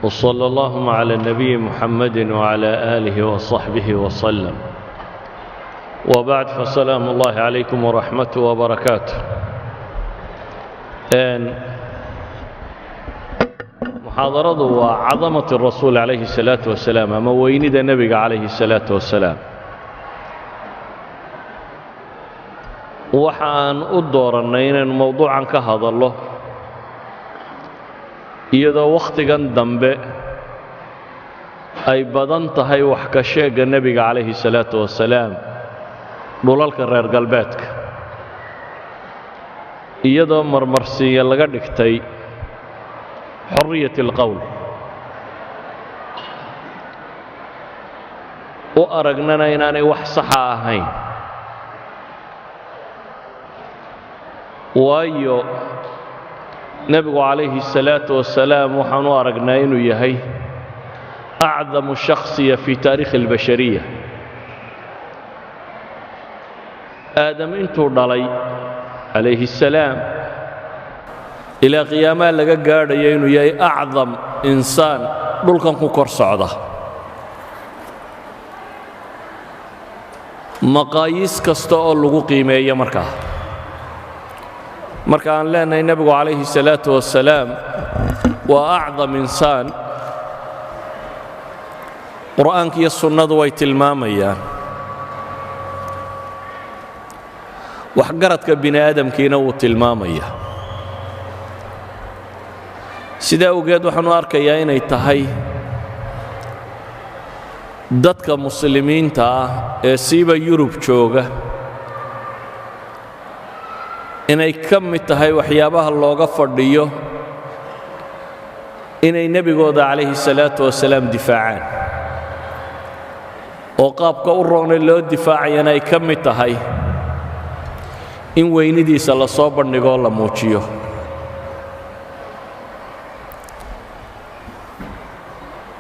وصلى اللهم على النبي محمد وعلى آله وصحبه وسلم. وبعد، فسلام الله عليكم ورحمته وبركاته. Muxaadaradu waa cadamat الrasuul calayhi الsalaaةu wasalaam ama weynida nebiga calayhi الsalaatu wasalaam. Waxa aan u doorannay inaynu mowduucan ka hadallo iyadoo wakhtigan dambe ay badan tahay wax ka sheegga nebiga calayhi الsalaatu wasalaam dhulalka reer galbeedka, iyadoo marmarsiiya laga dhigtay xorriyat alqowl, u aragnana inaanay wax saxa ahayn, waayo nebigu calayhi الsalaatu wasalaam waxaan u aragnaa inuu yahay acdamu shakhsiya fi taarikhi اlbashariya. Aadam intuu dhalay calayhi الsalaam ilaa qiyaamaha laga gaadhayo inuu yahay acdam insaan dhulkan ku kor socda. Maqaayiis kasta oo lagu qiimeeyo, markaa marka aan leenahay nebigu calayhi الsalaatu wasalaam waa acdam insaan, qur'aanka iyo sunnadu way tilmaamayaan, waxgaradka bini aadamkiina wuu tilmaamaya. Sidaa awgeed waxaan u arkayaa inay tahay dadka muslimiinta ah ee siiba Yurub jooga inay ka mid tahay waxyaabaha looga fadhiyo inay nebigooda calayhi salaatu wasalaam difaacaan, oo qaabka u roonay loo difaacayana ay ka mid tahay in weynidiisa la soo bandhigoo la muujiyo.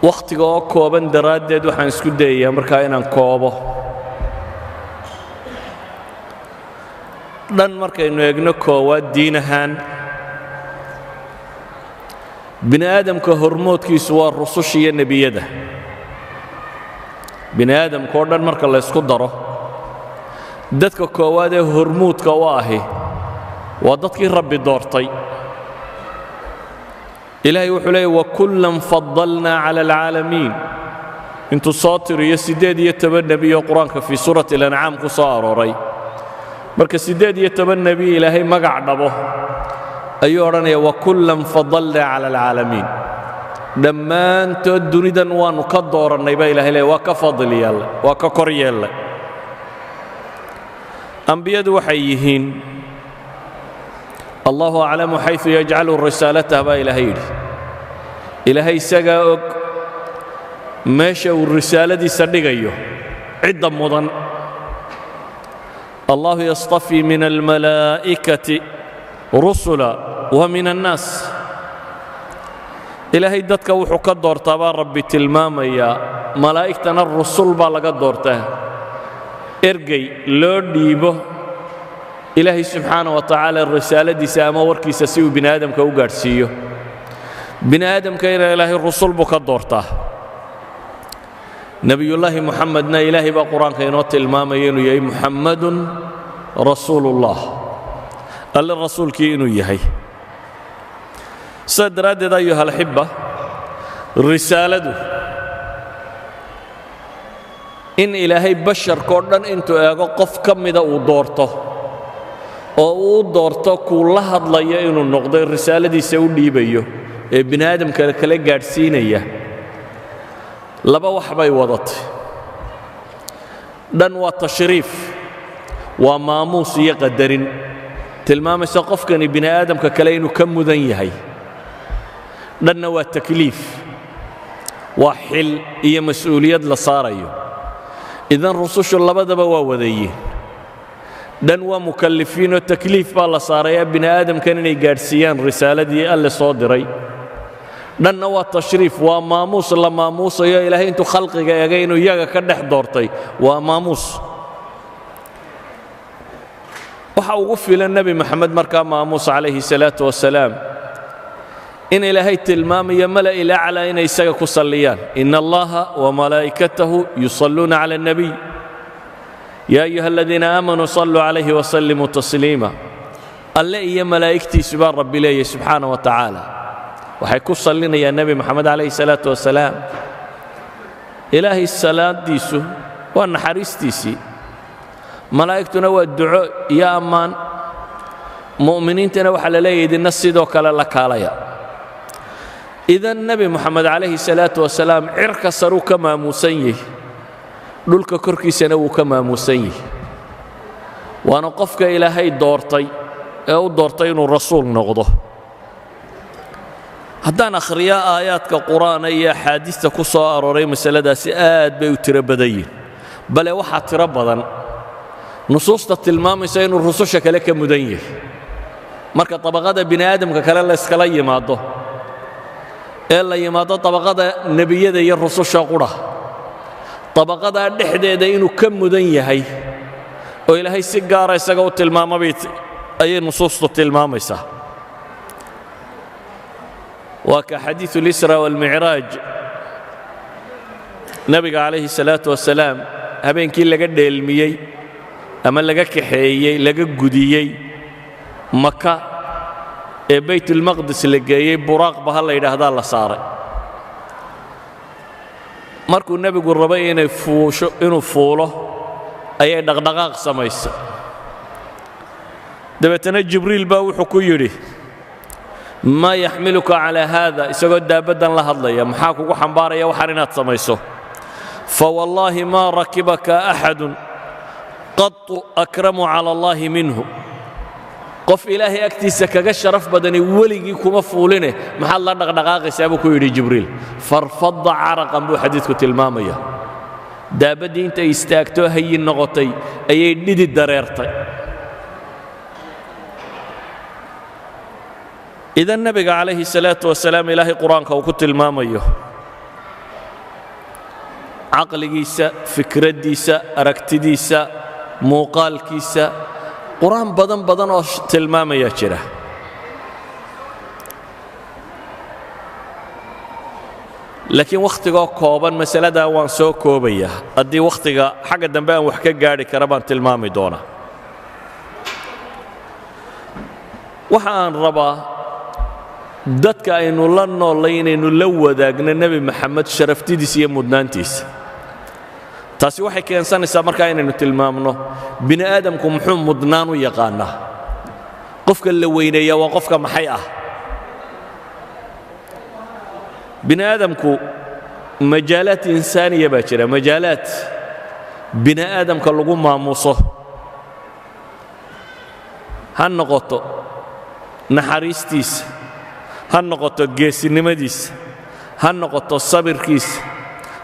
Wakhtiga oo kooban daraaddeed waxaan isku dayayaa markaa inaan koobo. Dhan markaynu eegno, koowaad, diin ahaan bini aadamka hormoodkiisu waa rususha iyo nebiyada. Bini aadamka oo dhan marka laysku daro, dadka koowaad ee hormuudka u ahi waa dadkii Rabbi doortay. Ilaahay wuxuu leeyay: "Wakullan fadalnaa cala alcaalamiin." Intuu soo tiriyo 18 nebi oo Qur-aanka fii suurati Alancaam ku soo arooray, marka 18 nebi Ilaahay magac dhabo ayuu odhanaya: "Wakullan fadalnaa cala alcaalamiin." Dhammaantood dunidan waannu ka doorannay baa Ilahay leey, waa ka fadli yeellay, waa ka kor yeellay. Ambiyadu waxay yihiin "Allahu aclamu xayثu yajcalu risaalatah" baa Ilaahay yidhi. Ilaahay isagaa og meesha uu risaaladiisa dhigayo, cidda mudan. "Allahu yastafii min almalaa'ikati rusula wa min annaas." Ilaahay dadka wuxuu ka doortaa baa Rabbi tilmaamayaa, malaa'igtana rusul baa laga doortaa, ergey loo dhiibo Ilaahay subxaana wa tacaala risaaladiisa ama warkiisa si uu bini aadamka u gaadhsiiyo. Bini aadamkayna Ilaahay rusul buu ka doortaa. Nebiyullaahi Muxamedna Ilaahay baa Qur-aanka inoo tilmaamaya inuu yahay "Muxammadun rasuuluullah", Alle rasuulkii inuu yahay. Sidaa daraaddeed, ayuha alaxibba, risaaladu in Ilaahay basharkao dhan intuu eego qof ka mida uu doorto oo uu doorto kuu la hadlayo inuu noqdo, risaaladiisa u dhiibayo ee bini aadamka kala gaadhsiinaya, laba wax bay wadatay. Dhan waa tashriif, waa maamuus iyo qadarin tilmaamaysa qofkani bini aadamka kale inuu ka mudan yahay. Dhanna waa takliif, waa xil iyo mas-uuliyad la saarayo. Idan rusushu labadaba waa wadayiin. Dhan waa mukallifiinoo takliif baa la saarayaa bini aadamkan inay gaadhsiiyaan risaaladii Alle soo diray. Dhanna waa tashriif, waa maamuus la maamuusayo. Ilaahay intuu khalqiga eegay inuu iyaga ka dhex doortay waa maamuus. Waxa ugu filan Nebi Moxamed markaa maamuus calayhi salaatu wasalaam In Ilaahay tilmaamayo ملأ الأعلى inay isaga ku salliyaan: إن الله وملائكته يصلون على النبي يا أيها الذين آمنوا صلوا عليه وسلموا تسليما. Alle iyo malaa'igtiisu baa Rabbi leeyahy subxaana wa tacaala waxay ku sallinayaan Nebi Moxamed calayhi salaatu wasalaam. Ilaahay salaadiisu waa naxariistiisii, malaa'igtuna waa duco iyo ammaan, mu'miniintana waxaa la leeyahy idinna sidoo kale la kaalaya. Idan Nebi Moxamed calayhi salaatu wasalaam cirka saruu ka maamuusan yahy, dhulka korkiisana wuu ka maamuusan yahy, waana qofka Ilaahay doortay ee u doortay inuu rasuul noqdo. Haddaan akhriyo aayaadka Qur'aana iyo axaadiista ku soo arooray masaladaasi, aad bay u tiro badan yihin, bale waxaa tiro badan nusuusta tilmaamaysa inuu rususha kale ka mudan yahay. Marka tabaqada bini aadamka kale layskala yimaado ee la yimaado tabaqada nebiyada iyo rususha qudha, tabaqadaa dhexdeeda inuu ka mudan yahay oo Ilaahay si gaara isaga u tilmaamabay ayay nusuustu tilmaamaysaa. Waa ka xadiiث الإsra والmicraaj, nebiga calayhi الsalaau wasalaam habeenkii laga dheelmiyey ama laga kaxeeyey, laga gudiyey Maka ee Baytulmaqdis la geeyey, Buraaq ba ha la yidhaahdaa la saaray. Markuu nebigu rabay inay fuusho, inuu fuulo, ayay dhaqdhaqaaq samaysay. Dabeetana Jibriil baa wuxuu ku yidhi: "ما يحملك على هذا?" Isagoo daabaddan la hadlaya, maxaa kugu xambaaraya waxaan inaad samayso? "فوالله ما ركبك أحد قط أكرم على الله منه." Qof Ilaahay agtiisa kaga sharaf badani weligii kuma fuuline, maxaad la dhaqdhaqaaqaysaa, buu ku yidhi Jibriil. فارفض عرقا buu xadiidku tilmaamaya. Daabaddii intay istaagtoo hayin noqotay ayay dhidi dareertay. Idan nebiga calayhi salaatu wasalaam Ilaahay Qur-aanka uu ku tilmaamayo caqligiisa, fikraddiisa, aragtidiisa, muuqaalkiisa, Qur-aan badan badan oo tilmaamayaa jira. Laakiin wakhtigoo kooban masaladaa waan soo koobayaa. Haddii wakhtiga xagga dambe aan wax ka gaadhi kara baan tilmaami doonaa. Waxa aan rabaa dadka aynu la noollay inaynu la wadaagno Nebi Maxamed sharaftidiisa iyo mudnaantiisa. Taasi waxay keensanaysaa markaa inaynu tilmaamno bini aadamku muxuu mudnaan u yaqaanaa, qofka la weyneeyaa waa qofka maxay ah. Bini aadamku majaalaat insaaniya baa jira, majaalaat bini aadamka lagu maamuuso, ha noqoto naxariistiisa, ha noqoto geesinimadiisa, ha noqoto sabirkiisa,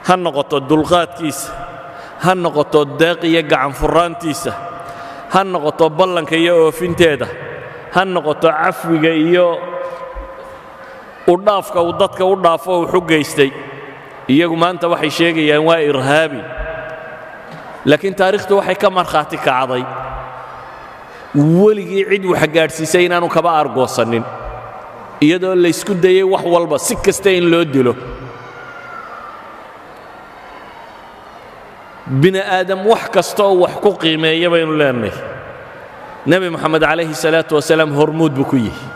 ha noqoto dulqaadkiisa, ha noqoto deeq iyo gacanfuraantiisa, ha noqoto ballanka iyo oofinteeda, ha noqoto cafwiga iyo udhaafka uu dadka u dhaafo wuxu geystay. Iyagu maanta waxay sheegayaan waa irhaabi, laakiin taariikhtu waxay ka markhaati kacday weligii cid wax gaadhsiisay inaanu kaba argoosannin, iyadoo laysku dayey wax walba si kasta in loo dilo. Bini aadam wax kasta oo wax ku qiimeeya baynu leenahay, Nebi Moxamed calayhi salaatu wasalaam hormuud buu ku yihi.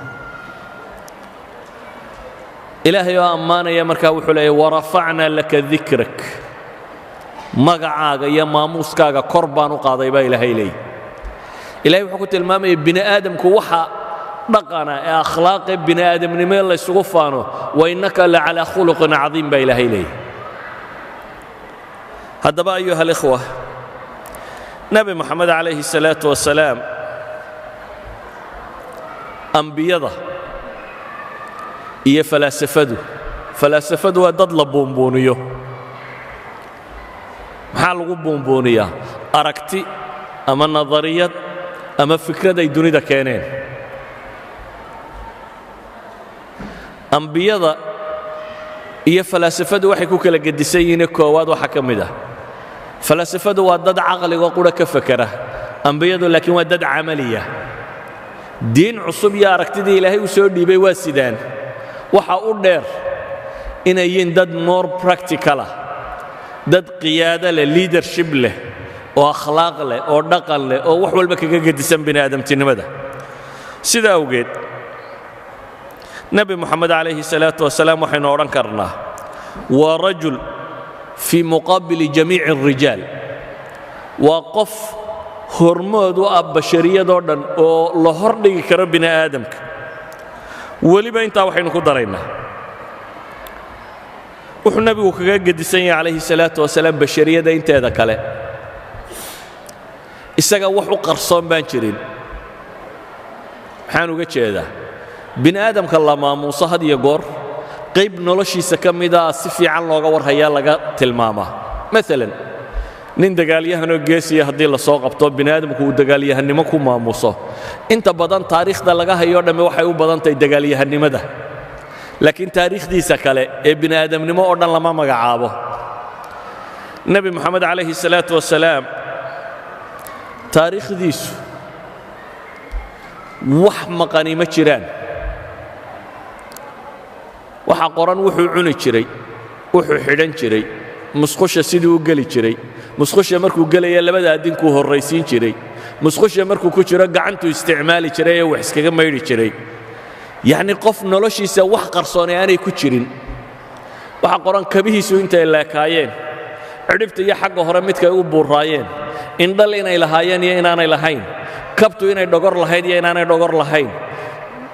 Ilaahay oo ammaanaya markaa wuxuu leeyay: "ورفعنا لك ذكرك." Magacaaga iyo maamuuskaaga kor baan u qaaday, baa Ilaahay leeyay. Ilahay wuxuu ku tilmaamaya bini aadamku waxa dhaqana ee akhlaaqee bini aadamnimo laysugu faano. "وإنك لعلى خلق عظيم" baa Ilaahay leeyay. Haddaba, أيها الإخوة, Nebi Moxamed calayhi الsalaatu wasalaam ambiyada iyo falaasafadu, falaasafadu waa dad la buunbuuniyo. Maxaa lagu buunbuuniyaa? Aragti ama nadariyad ama fikrad ay dunida keeneen. Ambiyada iyo falaasafadu waxay ku kala gedisan yihiin, koowaad waxaa ka mid ah, falaasafadu waa dad caqligo qura ka fekera, ambiyadu laakiin waa dad camaliya. Diin cusub iyo aragtidii Ilaahay u soo dhiibay waa sidaan. Waxa u dheer inay yihiin dad more practical ah, dad qiyaado leh, leadership leh, oo akhlaaq leh, oo dhaqan leh, oo wax walba kaga gedisan bini aadamtinimada. Sida awgeed Nebi Moxamed calayhi salaatu wasalaam waxaynu odhan karnaa waa rajul fii muqaabili jamiici الrijaal, waa qof hormood u ah bashariyadoo dhan oo la hor dhigi karo bini aadamka. Weliba intaa waxaynu ku daraynaa, wuxuu nebigu kaga gedisan yahay calayhi salaatu wasalaam bashariyada inteeda kale, isaga wax u qarsoon baan jirin. Maxaan uga jeedaa? Bini aadamka la maamuuso had iyo goor qayb noloshiisa ka mida si fiican looga warhayaa, laga tilmaamaa. Maalan, nin dagaalyahanoo geesiya haddii la soo qabto, bini aadamku uu dagaalyahannimo ku maamuuso, inta badan taariikhda laga hayoo dhamme waxay u badan tahay dagaalyahannimada, laakiin taariikhdiisa kale ee bini aadamnimo oo dhan lama magacaabo. Nebi Moxamed calayhi salaatu wasalaam taariikhdiisu wax maqani ma jiraan. Waxa qoran wuxuu cuni jiray, wuxuu xidhan jiray, musqusha siduu u geli jiray, musqusha markuu gelaya labada addinkuu horraysiin jiray, musqusha markuu ku jiro gacantuu isticmaali jiray ee wax iskaga maydhi jiray. Yacni, qof noloshiisa wax qarsoonay aanay ku jirin. Waxa qoran kabihiisu intay leekaayeen, cidhibta iyo xagga hore midkay u buurraayeen, indhal inay lahaayeen iyo inaanay lahayn, kabtu inay dhogor lahayd iyo inaanay dhogor lahayn,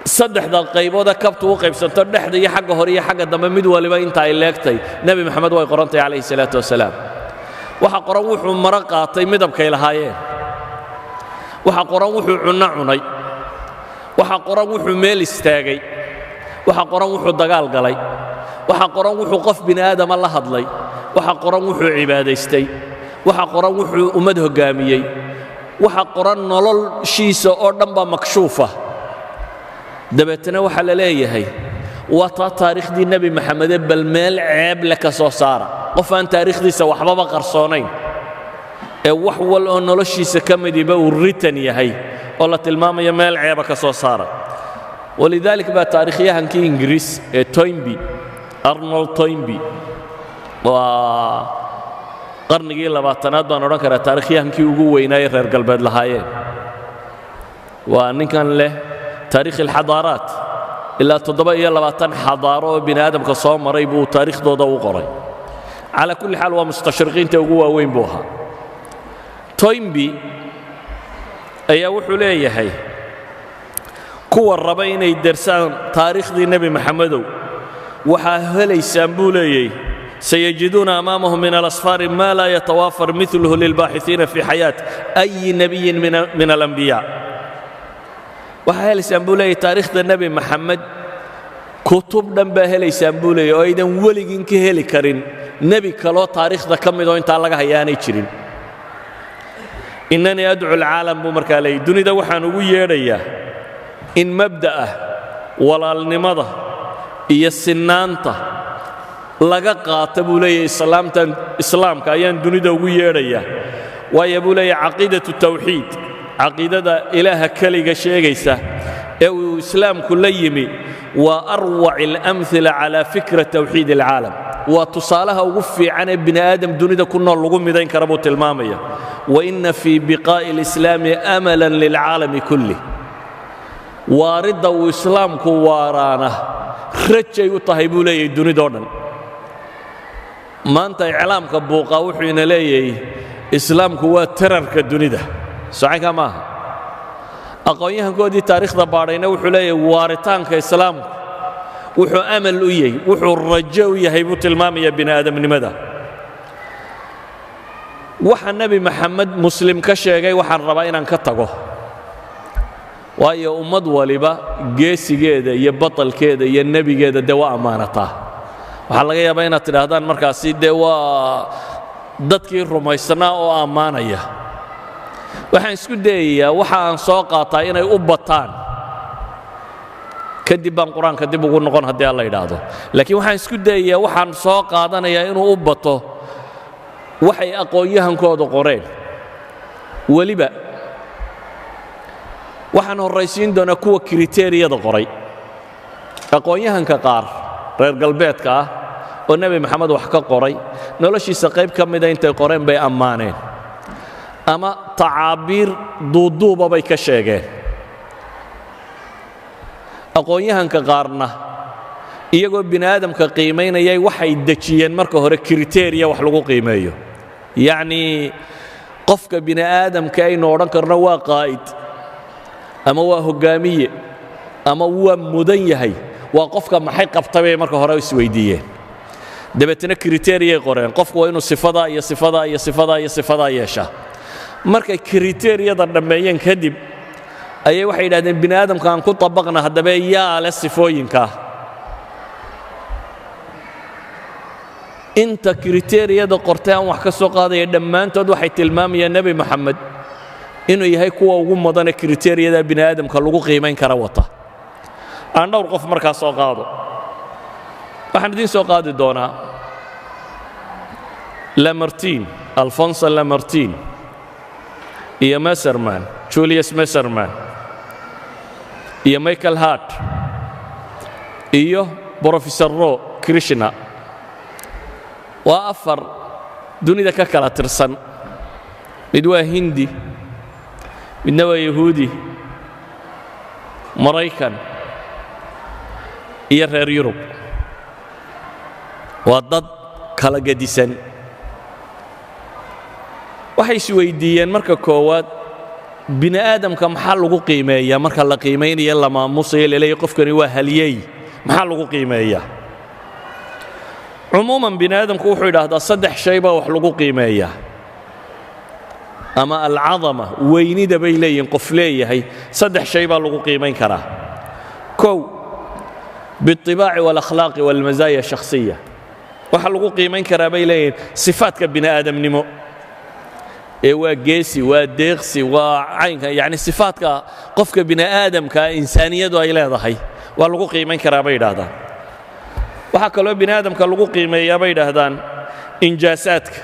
saddexda qayboode kabtu u qaybsanto, dhexda iyo xagga hore iyo xagga dambe, mid waliba inta ay leegtay, Nebi Moxamed way qorantahay calayhi salaatu wasalaam. Waxa qoran wuxuu maro qaatay midabkay lahaayeen. Waxa qoran wuxuu cunno cunay. Waxa qoran wuxuu meel istaagay. Waxa qoran wuxuu dagaal galay. Waxa qoran wuxuu qof bini aadama la hadlay. Waxa qoran wuxuu cibaadaystay. Waxa qoran wuxuu ummad hoggaamiyey. Waxa qoran noloshiisa oo dhan baa makshuufa. Dabeetana waxaa la leeyahay waa taa taariikhdii Nebi Maxamede, bal meel ceeb leh ka soo saara. Qof aan taariikhdiisa waxbaba qarsoonayn ee wax wal oo noloshiisa ka midiba uu written yahay oo la tilmaamayo, meel ceeba ka soo saara. Walidaalik baa taariikhyahankii Ingiriis ee Toynbee, Arnold Toynbee, waa qarnigii 20aad baan odhan karaa taarikhyahankii ugu weynaayey reer galbeed lahaayeen, waa ninkan leh Taarikh alxadaaraat, ilaa 27 xadaaro oo bini aadamka soo maray buu taariikhdooda u qoray. Calaa kulli xaal, waa mustashriqiinta ugu waaweyn buu ahaa. Toynbee ayaa wuxuu leeyahay, kuwa raba inay dersaan taariikhdii Nebi Maxamedow, waxaa helaysaan buu leeyay, sayajiduuna amaamahum min alasfaari ma laa yatawaafar miluhu lilbaaxisiina fi xayaat أي نبي min alambiyaa. Waxaa helaysaan buu leeyahy taariikhda Nebi Maxamed kutub dhan baa helaysaan buu leeyay oo aydan weligin ka heli karin nebi kaloo taariikhda ka midoo intaa laga haya aanay jirin. "إنني أدعو العالم" buu markaa leeyay, "dunida waxaan ugu yeedhayaa in mabda'ah walaalnimada iyo sinnaanta laga qaata" buu leeyahy. Islaamtan, Islaamka ayaan dunida ugu yeedhayaa, waayo buu leeyahy, caqiidatu tawxiid, caqiidada Ilaaha keliga sheegaysa ee uu Islaamku la yimi, waa أروع الأمثلة على فكرة توحيد العالم, waa tusaalaha ugu fiican ee bini aadam dunida ku nool lagu midayn kara buu tilmaamaya. وإن في بقاء الإسلام أملا للعالم كله, waaridda uu Islaamku waaraana rajay u tahay buu leeyahay dunidoo dhan. Maanta iclaamka buuqaa wuxuu ina leeyahay Islaamku waa terrorka dunida, socankaa maaha. Aqoon-yahankoodii taariikhda baadhayna wuxuu leeyahay waaritaanka Islaamku wuxuu amal u yahay, wuxuu rajo u yahay buu tilmaamayaa bini aadamnimada. Waxa Nebi Maxamed Muslim ka sheegay waxaan rabaa inaan ka tago, waayo ummad waliba geesigeeda iyo batalkeeda iyo nebigeeda dee waa ammaanataa. Waxaa laga yaabaa inaad tidhaahdaan markaasi dee waa dadkii rumaysnaa oo ammaanaya. Waxaan isku dayayaa waxa aan soo qaataa inay u bataan, kadib baan Qur-aanka dib ugu noqon haddii Alla yidhaahdo, laakiin waxaan isku dayayaa waxaan soo qaadanayaa inuu u bato waxay aqoon-yahankoodu qoreen. Weliba waxaan horraysiin doonaa kuwa criteria-da qoray. Aqoon-yahanka qaar reer galbeedka ah oo Nebi Moxamed wax ka qoray, noloshiisa qayb ka mida intay qoreen bay ammaaneen ama tacaabiir duuduuba bay ka sheegeen. Aqoon-yahanka qaarna iyagoo bini aadamka qiimaynayay waxay dejiyeen marka hore criteria wax lagu qiimeeyo, yacnii qofka bini aadamka aynu odhan karno waa qaa'id ama waa hoggaamiye ama waa mudan yahay, waa qofka maxay qabtay bay marka hore isweydiiyeen. Dabeetna criteria ay qoreen: qofku waa inuu sifadaa iyo sifadaa iyo sifadaa iyo sifadaa yeeshaa. Markay criteriyada dhammeeyeen kadib ayay waxay yidhahdeen, bini aadamka aan ku tabaqna haddaba, yaa leh sifooyinkaa? Inta criteriyada qortay aan wax ka soo qaadaya, dhammaantood waxay tilmaamayaan Nebi Moxamed inuu yahay kuwa ugu mudane criteriyada bini aadamka lagu qiimayn kara wata. Aan dhowr qof markaa soo qaado. Waxaan idiin soo qaadi doonaa Lamartine, Alphonse Lamartine, iyo Messerman, Julius Messerman, iyo Michael Hart, iyo Professor Ro Krishna. Waa afar dunida ka kala tirsan: mid waa Hindi, midna waa Yahuudi, Maraykan iyo reer Yurub. Waa dad kala gedisan. Waxay isweydiiyeen marka koowaad, bini aadamka maxaa lagu qiimeeyaa marka la qiimaynayo, la maamusayo, laleeyahy qofkani waa halyey? Maxaa lagu qiimeeyaa? Cumuuman bini aadamku wuxuu yidhaahdaa saddex shay baa wax lagu qiimeeyaa, ama alcadama, weynida bay leeyihin qof leeyahay, saddex shay baa lagu qiimayn karaa. Kow, biاطibaaci wاlakhlaaqi wاlmasaaya shakhsiya. Waxaa lagu qiimayn karaa, bay leeyihiin, sifaadka bini aadamnimo ee waa geesi, waa deeqsi, waa caynka, yacni sifaadka qofka bini aadamka insaaniyadu ay leedahay waa lagu qiimayn karaa, bay yidhaahdaan. Waxaa kaloo bini aadamka lagu qiimeeyaa, bay yidhaahdaan, injaasaadka,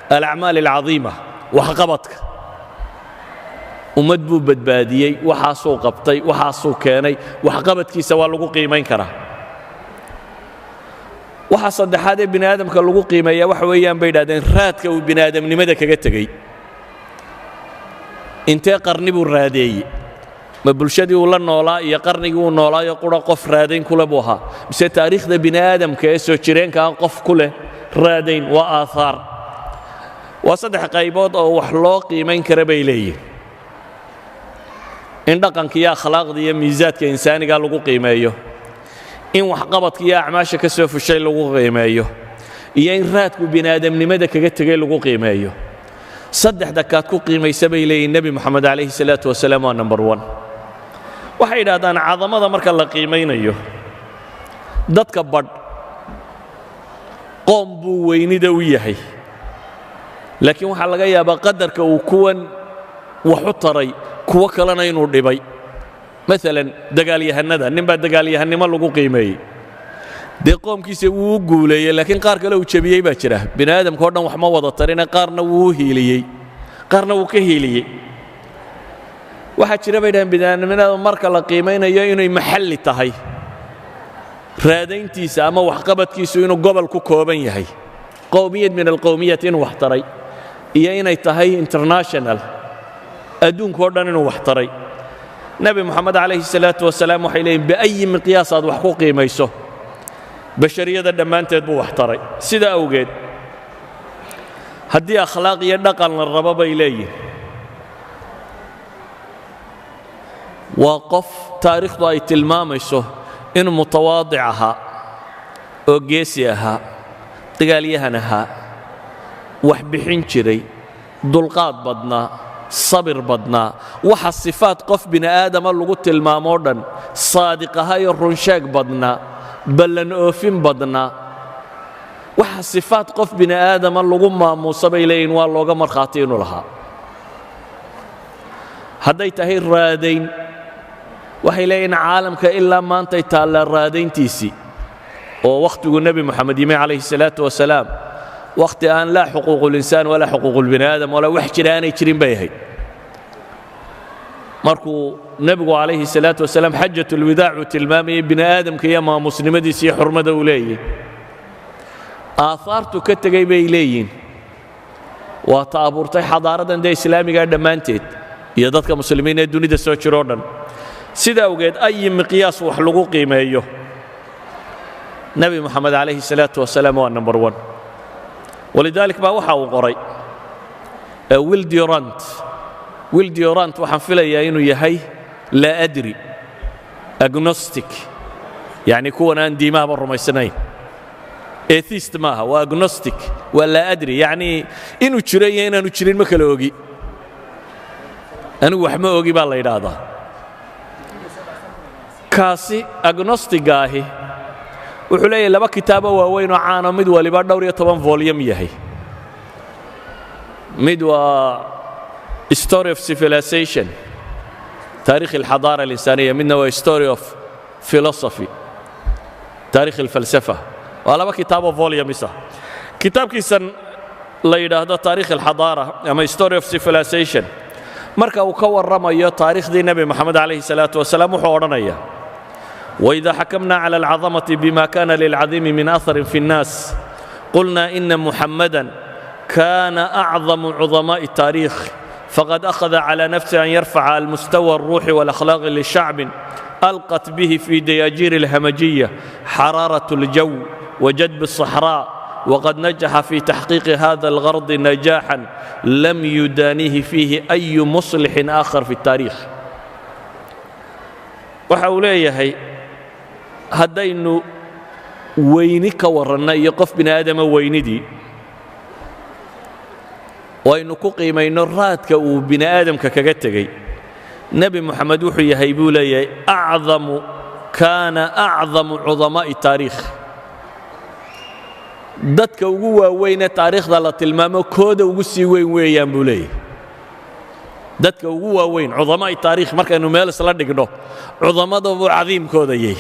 alacmaal alcadiima, waxqabadka. Ummad buu badbaadiyey, waxaasuu qabtay, waxaasuu keenay, waxqabadkiisa waa lagu qiimayn karaa. Waxa saddexaad ee bini aadamka lagu qiimeeyaa waxa weeyaan, bay yidhahdeen, raadka uu bini aadamnimada kaga tegey. Intee qarni buu raadeeyey? Ma bulshadii uu la noolaa iyo qarnigii uu noolaayo qura qof raadayn kule buu ahaa, mise taariikhda bini aadamka ee soo jireenka ah qof ku leh raadayn? Waa aahaar. Waa saddex qaybood oo wax loo qiimayn kara, bay leeyihin: in dhaqanka iyo akhlaaqda iyo miisaadka insaaniga lagu qiimeeyo, in waxqabadka iyo acmaasha ka soo fushay lagu qiimeeyo, iyo in raadku bini aadamnimada kaga tegay lagu qiimeeyo. Saddexda kaad ku qiimaysa, bay leeyihin, Nebi Moxamed calayhi salaatu wasalaam waa number one. Waxay yidhahdaan, cadamada marka la qiimaynayo, dadka badh qoom buu weynida u yahay, laakiin waxaa laga yaabaa qadarka uu kuwan wax u taray kuwo kalena inuu dhibay. Maalan dagaalyahannada, nin baa dagaalyahannimo lagu qiimeeyey, dee qoomkiisa wuu u guuleeyey, laakiin qaar kale uu jebiyey baa jira. Bini aadamka o dhan wax ma wada tarine, qaarna wuu u hiiliyey, qaarna wuu ka hiiliyey. Waxaa jira, bay dhahaan, biniaadamnimada marka la qiimaynayo inay maxalli tahay raadayntiisa ama waxqabadkiisu, inuu gobol ku kooban yahay, qowmiyad min alqowmiyat inuu wax taray, iyo inay tahay international, adduunka o dhan inuu wax taray. Nebi Moxamed calayhi salaatu wasalaam, waxay leeyihin, biayi miqyaas aad wax ku qiimayso, bashariyada dhammaanteed buu wax taray. Sida awgeed, haddii akhlaaq iyo dhaqan la rabo, bay leeyihin, waa qof taariikhdu ay tilmaamayso inuu mutawaadic ahaa oo geesi ahaa, dagaalyahan ahaa, wax bixin jiray, dulqaad badnaa, sabir badnaa, waxa sifaad qof bini aadama lagu tilmaamoo dhan, saadiq ahaa iyo runsheeg badnaa, ballan oofin badnaa. Waxa sifaad qof bini aadama lagu maamuusa, bay leeyihin, waa looga markhaati inuu lahaa. Hadday tahay raadayn, waxay leeyihin, caalamka ilaa maantay taallaa raadayntiisii, oo wakhtigu Nebi Moxamed yimi calayhi salaatu wasalaam, wakhti aan laa xuquuqulinsaan walaa xuquuqulbini aadam walaa wax jira aanay jirin bay ahayd. Markuu Nebigu calayhi salaatu wasalaam xajatulwidaac uu tilmaamayay bini aadamka iyo maamusnimadiisa iyo xurmada uu leeyahy, aahaartu ka tegey bay leeyihin waa ta abuurtay xadaaradan dee islaamigaa dhammaanteed iyo dadka muslimiin ee dunida soo jiroo dhan. Sida awgeed, ayi miqyaas wax lagu qiimeeyo, Nebi Moxamed calayhi salaatu wasalaam waa number one. Walidaalik baa waxa uu qoray Will Durant. Will Durant waxaan filayaa inuu yahay, laa adri, agnostic, yacni kuwan aan diimahaba rumaysnayn. Atheist maaha, waa agnostic, waa laa adri, yacni inuu jiro iyo inaanu jirin ma kala ogi, anigu wax ma ogi baa la yidhaahdaa. Kaasi agnostic-ga ahi wuxuu leeyahay laba kitaabo waaweyn oo caano, mid waliba dhowr iyo toban volume yahay. Mid waa Story of Civilization, taarikh alxadaara alinsaniya, midna waa Story of Philosophy, taarikh alfalsafa. Waa laba kitaaboo volumes ah. Kitaabkiisan la yidhaahdo Taarikh alxadaara ama Story of Civilization, marka uu ka warramayo taarikhdii Nebi Moxamed calayhi salaatu wasalaam, wuxuu odhanaya: وإذا حكمنا على العظمة بما كان للعظيم من أثر في الناس، قلنا إن محمدا كان أعظم عظماء التاريخ، فقد أخذ على نفسه أن يرفع المستوى الروحي والأخلاقي لشعب ألقت به في دياجير الهمجية حرارة الجو وجدب الصحراء، وقد نجح في تحقيق هذا الغرض نجاحا لم يدانيه فيه أي مصلح آخر في التاريخ. Waxa uu leeyahay, haddaynu weyni ka warranna iyo qof bini aadama weynidii oo aynu ku qiimayno raadka uu bini aadamka kaga tegey, Nebi Moxamed wuxuu yahay, buu leeyahay, acdamu kaana acdamu cudamaa'i taariikh, dadka ugu waaweynee taariikhda la tilmaamo kooda ugu sii weyn weeyaan, buu leeyahay. Dadka ugu waaweyn, cudamaa'i taariikh, markaynu meel isla dhigno cudamada buu cadiimkooda yahay,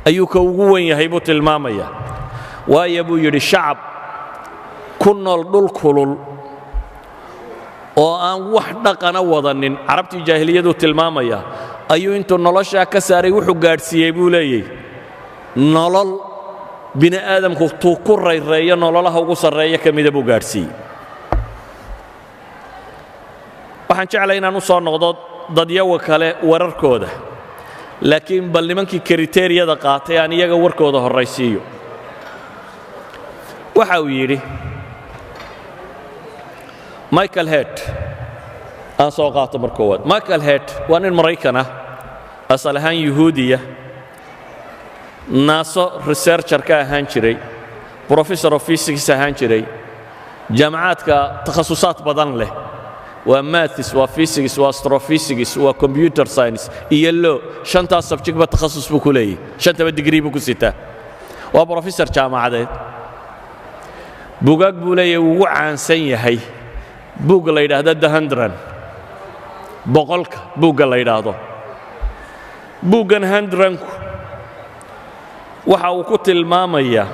ayuu ka ugu weyn yahay buu tilmaamaya. Waayo, buu yidhi, shacab ku nool dhul kulul oo aan wax dhaqana wadanin, Carabtii jaahiliyaduu tilmaamaya, ayuu intuu noloshaa ka saaray wuxuu gaadhsiiyey, buu leeyahy, nolol bini aadamku tuu ku rayreeyo nololaha ugu sarreeya ka mida buu gaadhsiiyey. Waxaan jeclay inaan u soo noqdo dadyawa kale wararkooda, laakiin bal nimankii criteria-da qaatay aan iyaga warkooda horraysiiyo. Waxa uu yidhi Michael Hart, aan soo qaato mar koowaad. Michael Hart waa nin Maraykan ah, asal ahaan Yuhuudiya, NASA researcher ka ahaan jiray, professor of physics ahaan jiray, jaamacaadka takhasusaad badan leh, waa maths, waa physics, waa astrophysics, waa computer science iyo law. Shantaas subject-ba takhasus buu ku leeyahy, shantaba degree buu ku sitaa. Waa professor jaamacadeed. Bugaag buu leeyahay, ugu caansan yahay buugga la yidhaahdo The Hundred, 100-ka buugga la yidhaahdo. Buuggan Hundred-ku waxa uu ku tilmaamayaa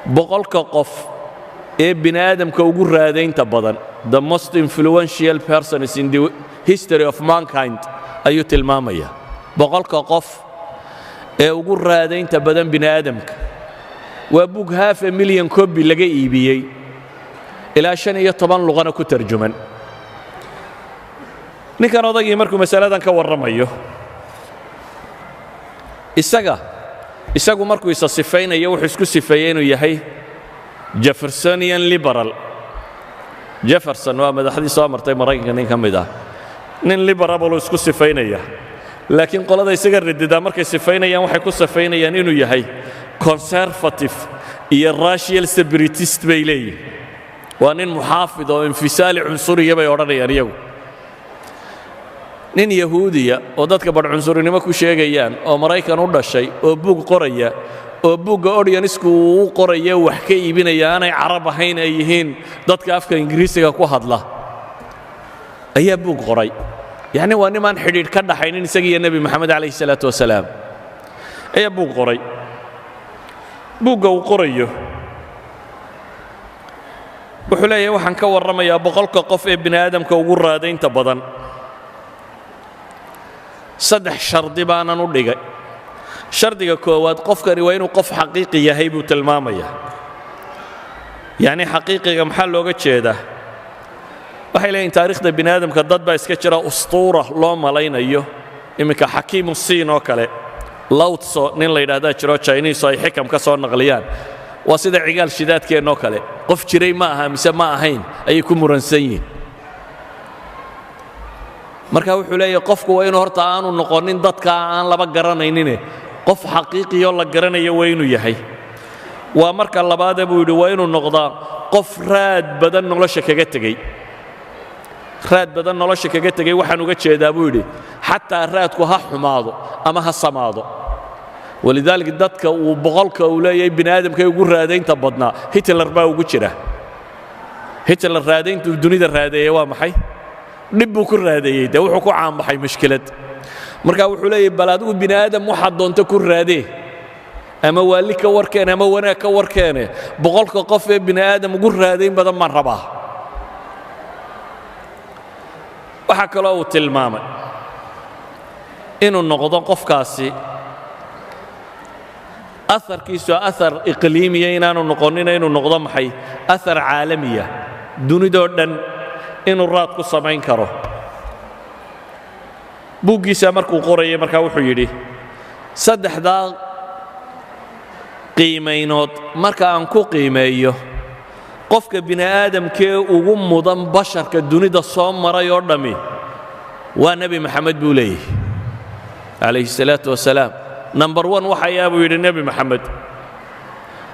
100-ka qof ee bini aadamka ugu raadaynta badan, the most influential persons in the history of mankind ayuu tilmaamaya, 100-ka qof ee ugu raadaynta badan bini aadamka. Waa buug 500,000 copy laga iibiyey, ilaa 15 luqana ku tarjuman. Ninkan odaygii markuu masaladan ka warramayo, isagu markuu isa sifaynayo, wuxuu isku sifeeyey inuu yahay Jeffersonian liberal. Jefferson waa madaxdii soo martay Maraykanka nin ka mid ah. Nin liberal buu isku sifaynaya, laakiin qolada isaga radidaa markay sifaynayaan, waxay ku sifaynayaan inuu yahay conservative iyo racial separatist bay leeyihin. Waa nin muxaafid oo infisaali cunsuriya bay odhanayaan iyagu. Nin Yahuudiya oo dadka badh cunsurinimo ku sheegayaan, oo Maraykan u dhashay, oo buug qoraya, oo buugga audience-ku uu u qoraya wax ka iibinaya aanay Carab ahayn, ay yihiin dadka afka Ingiriisiga ku hadla, ayaa buug qoray. Yacni waa nimaan xidhiidh ka dhaxaynin isaga iyo Nebi Moxamed calayhi salaatu wasalaam ayaa buug qoray. Buugga uu qorayo wuxuu leeyahay, waxaan ka warramayaa 100-ka qof ee bini aadamka ugu raadaynta badan. Saddex shardi baanan u dhigay. Shardiga koowaad, qofkani waa inuu qof xaqiiqi yahay, buu tilmaamayaa. Yacni xaqiiqiga maxaa looga jeedaa? Waxay leeyihin taariikhda bini aadamka dad baa iska jira ustuura loo malaynayo. Iminka xakiimu siin oo kale, Lao Tzu nin la yidhahdaa jiro, Chinese, oo ay xikam ka soo naqliyaan. Waa sida Cigaal Shidaadkeennoo kale, qof jiray ma aha mise ma ahayn ayay ku muransan yihiin. Marka wuxuu leeyahay, qofku waa inuu horta aanu noqonin dadkaa aan laba garanaynine, qof xaqiiqiyoo la garanayo waa inuu yahay. Waa marka labaade, buu yidhi, waa inuu noqdaa qof raad badan nolosha kaga tegey. Raad badan nolosha kaga tegey waxaan uga jeedaa, buu yidhi, xataa raadku ha xumaado ama ha samaado. ولذلك dadka uu 100-ka uu leeyahay bini aadamkay ugu raadaynta badnaa, Hitler baa ugu jira. Hitler raadayntuu dunida raadeeyey waa maxay? Dhib buu ku raadeeyey, dee wuxuu ku caanbaxay mushkilad. Marka wuxuu leeyahay, bal adigu bini aadam waxaad doonta ku raadee, ama waalli ka warkeene ama wanaag ka warkeene, 100-ka qof ee bini aadam ugu raadayn badan baan rabaa. Waxaa kaloo uu tilmaamay inuu noqdo qofkaasi aharkiisu ahar iqliimiya inaanu noqonina, inuu noqdo maxay? Ahar caalamiya, dunidoo dhan inuu raad ku samayn karo. Buuggiisa markuu qorayay markaa wuxuu yidhi, saddexdaa qiimaynood marka aan ku qiimeeyo qofka bini aadamkee ugu mudan basharka dunida soo maray oo dhammi, waa Nebi Maxamed, buu leeyahy, calayhi salaatu wasalaam. Number one waxayaa, buu yidhi, Nebi Maxamed.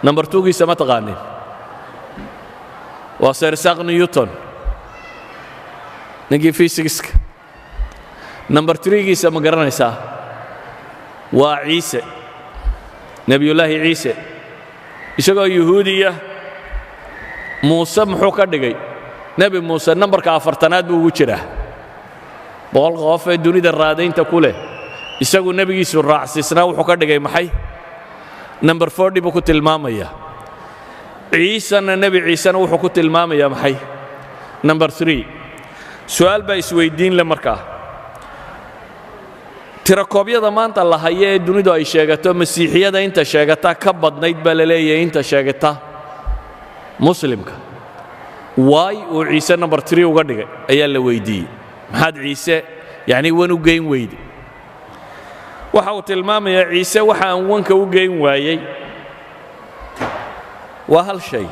Number two-giisa ma taqaanin? Waa Sir Isaac Newton, ninkii fiisigiska. Number three-giisa ma garanaysaa? Waa Ciise, Nebiyullaahi Ciise. Isagoo Yuhuudiya, Muuse muxuu ka dhigay? Nebi Muuse nambarka 40aad buu ugu jiraa 100-ka qof ee dunida raadaynta ku leh. Isagu nebigiisu raacsiisnaa wuxuu ka dhigay maxay? Number 40 buu ku tilmaamaya. Ciisena, Nebi Ciisena, wuxuu ku tilmaamayaa maxay? Number three. Su'aal baa isweyddiin le markaa: tirakoobyada maanta la hayo ee dunidu ay sheegato, Masiixiyada inta sheegata ka badnayd baa la leeyahay inta sheegata Muslimka. Waay uu Ciise number three uga dhigay ayaa la weyddiiyey. Maxaad Ciise yacni one u geyn weyday? Waxa uu tilmaamayaa, Ciise waxa aan one-ka u geyn waayey waa hal shay.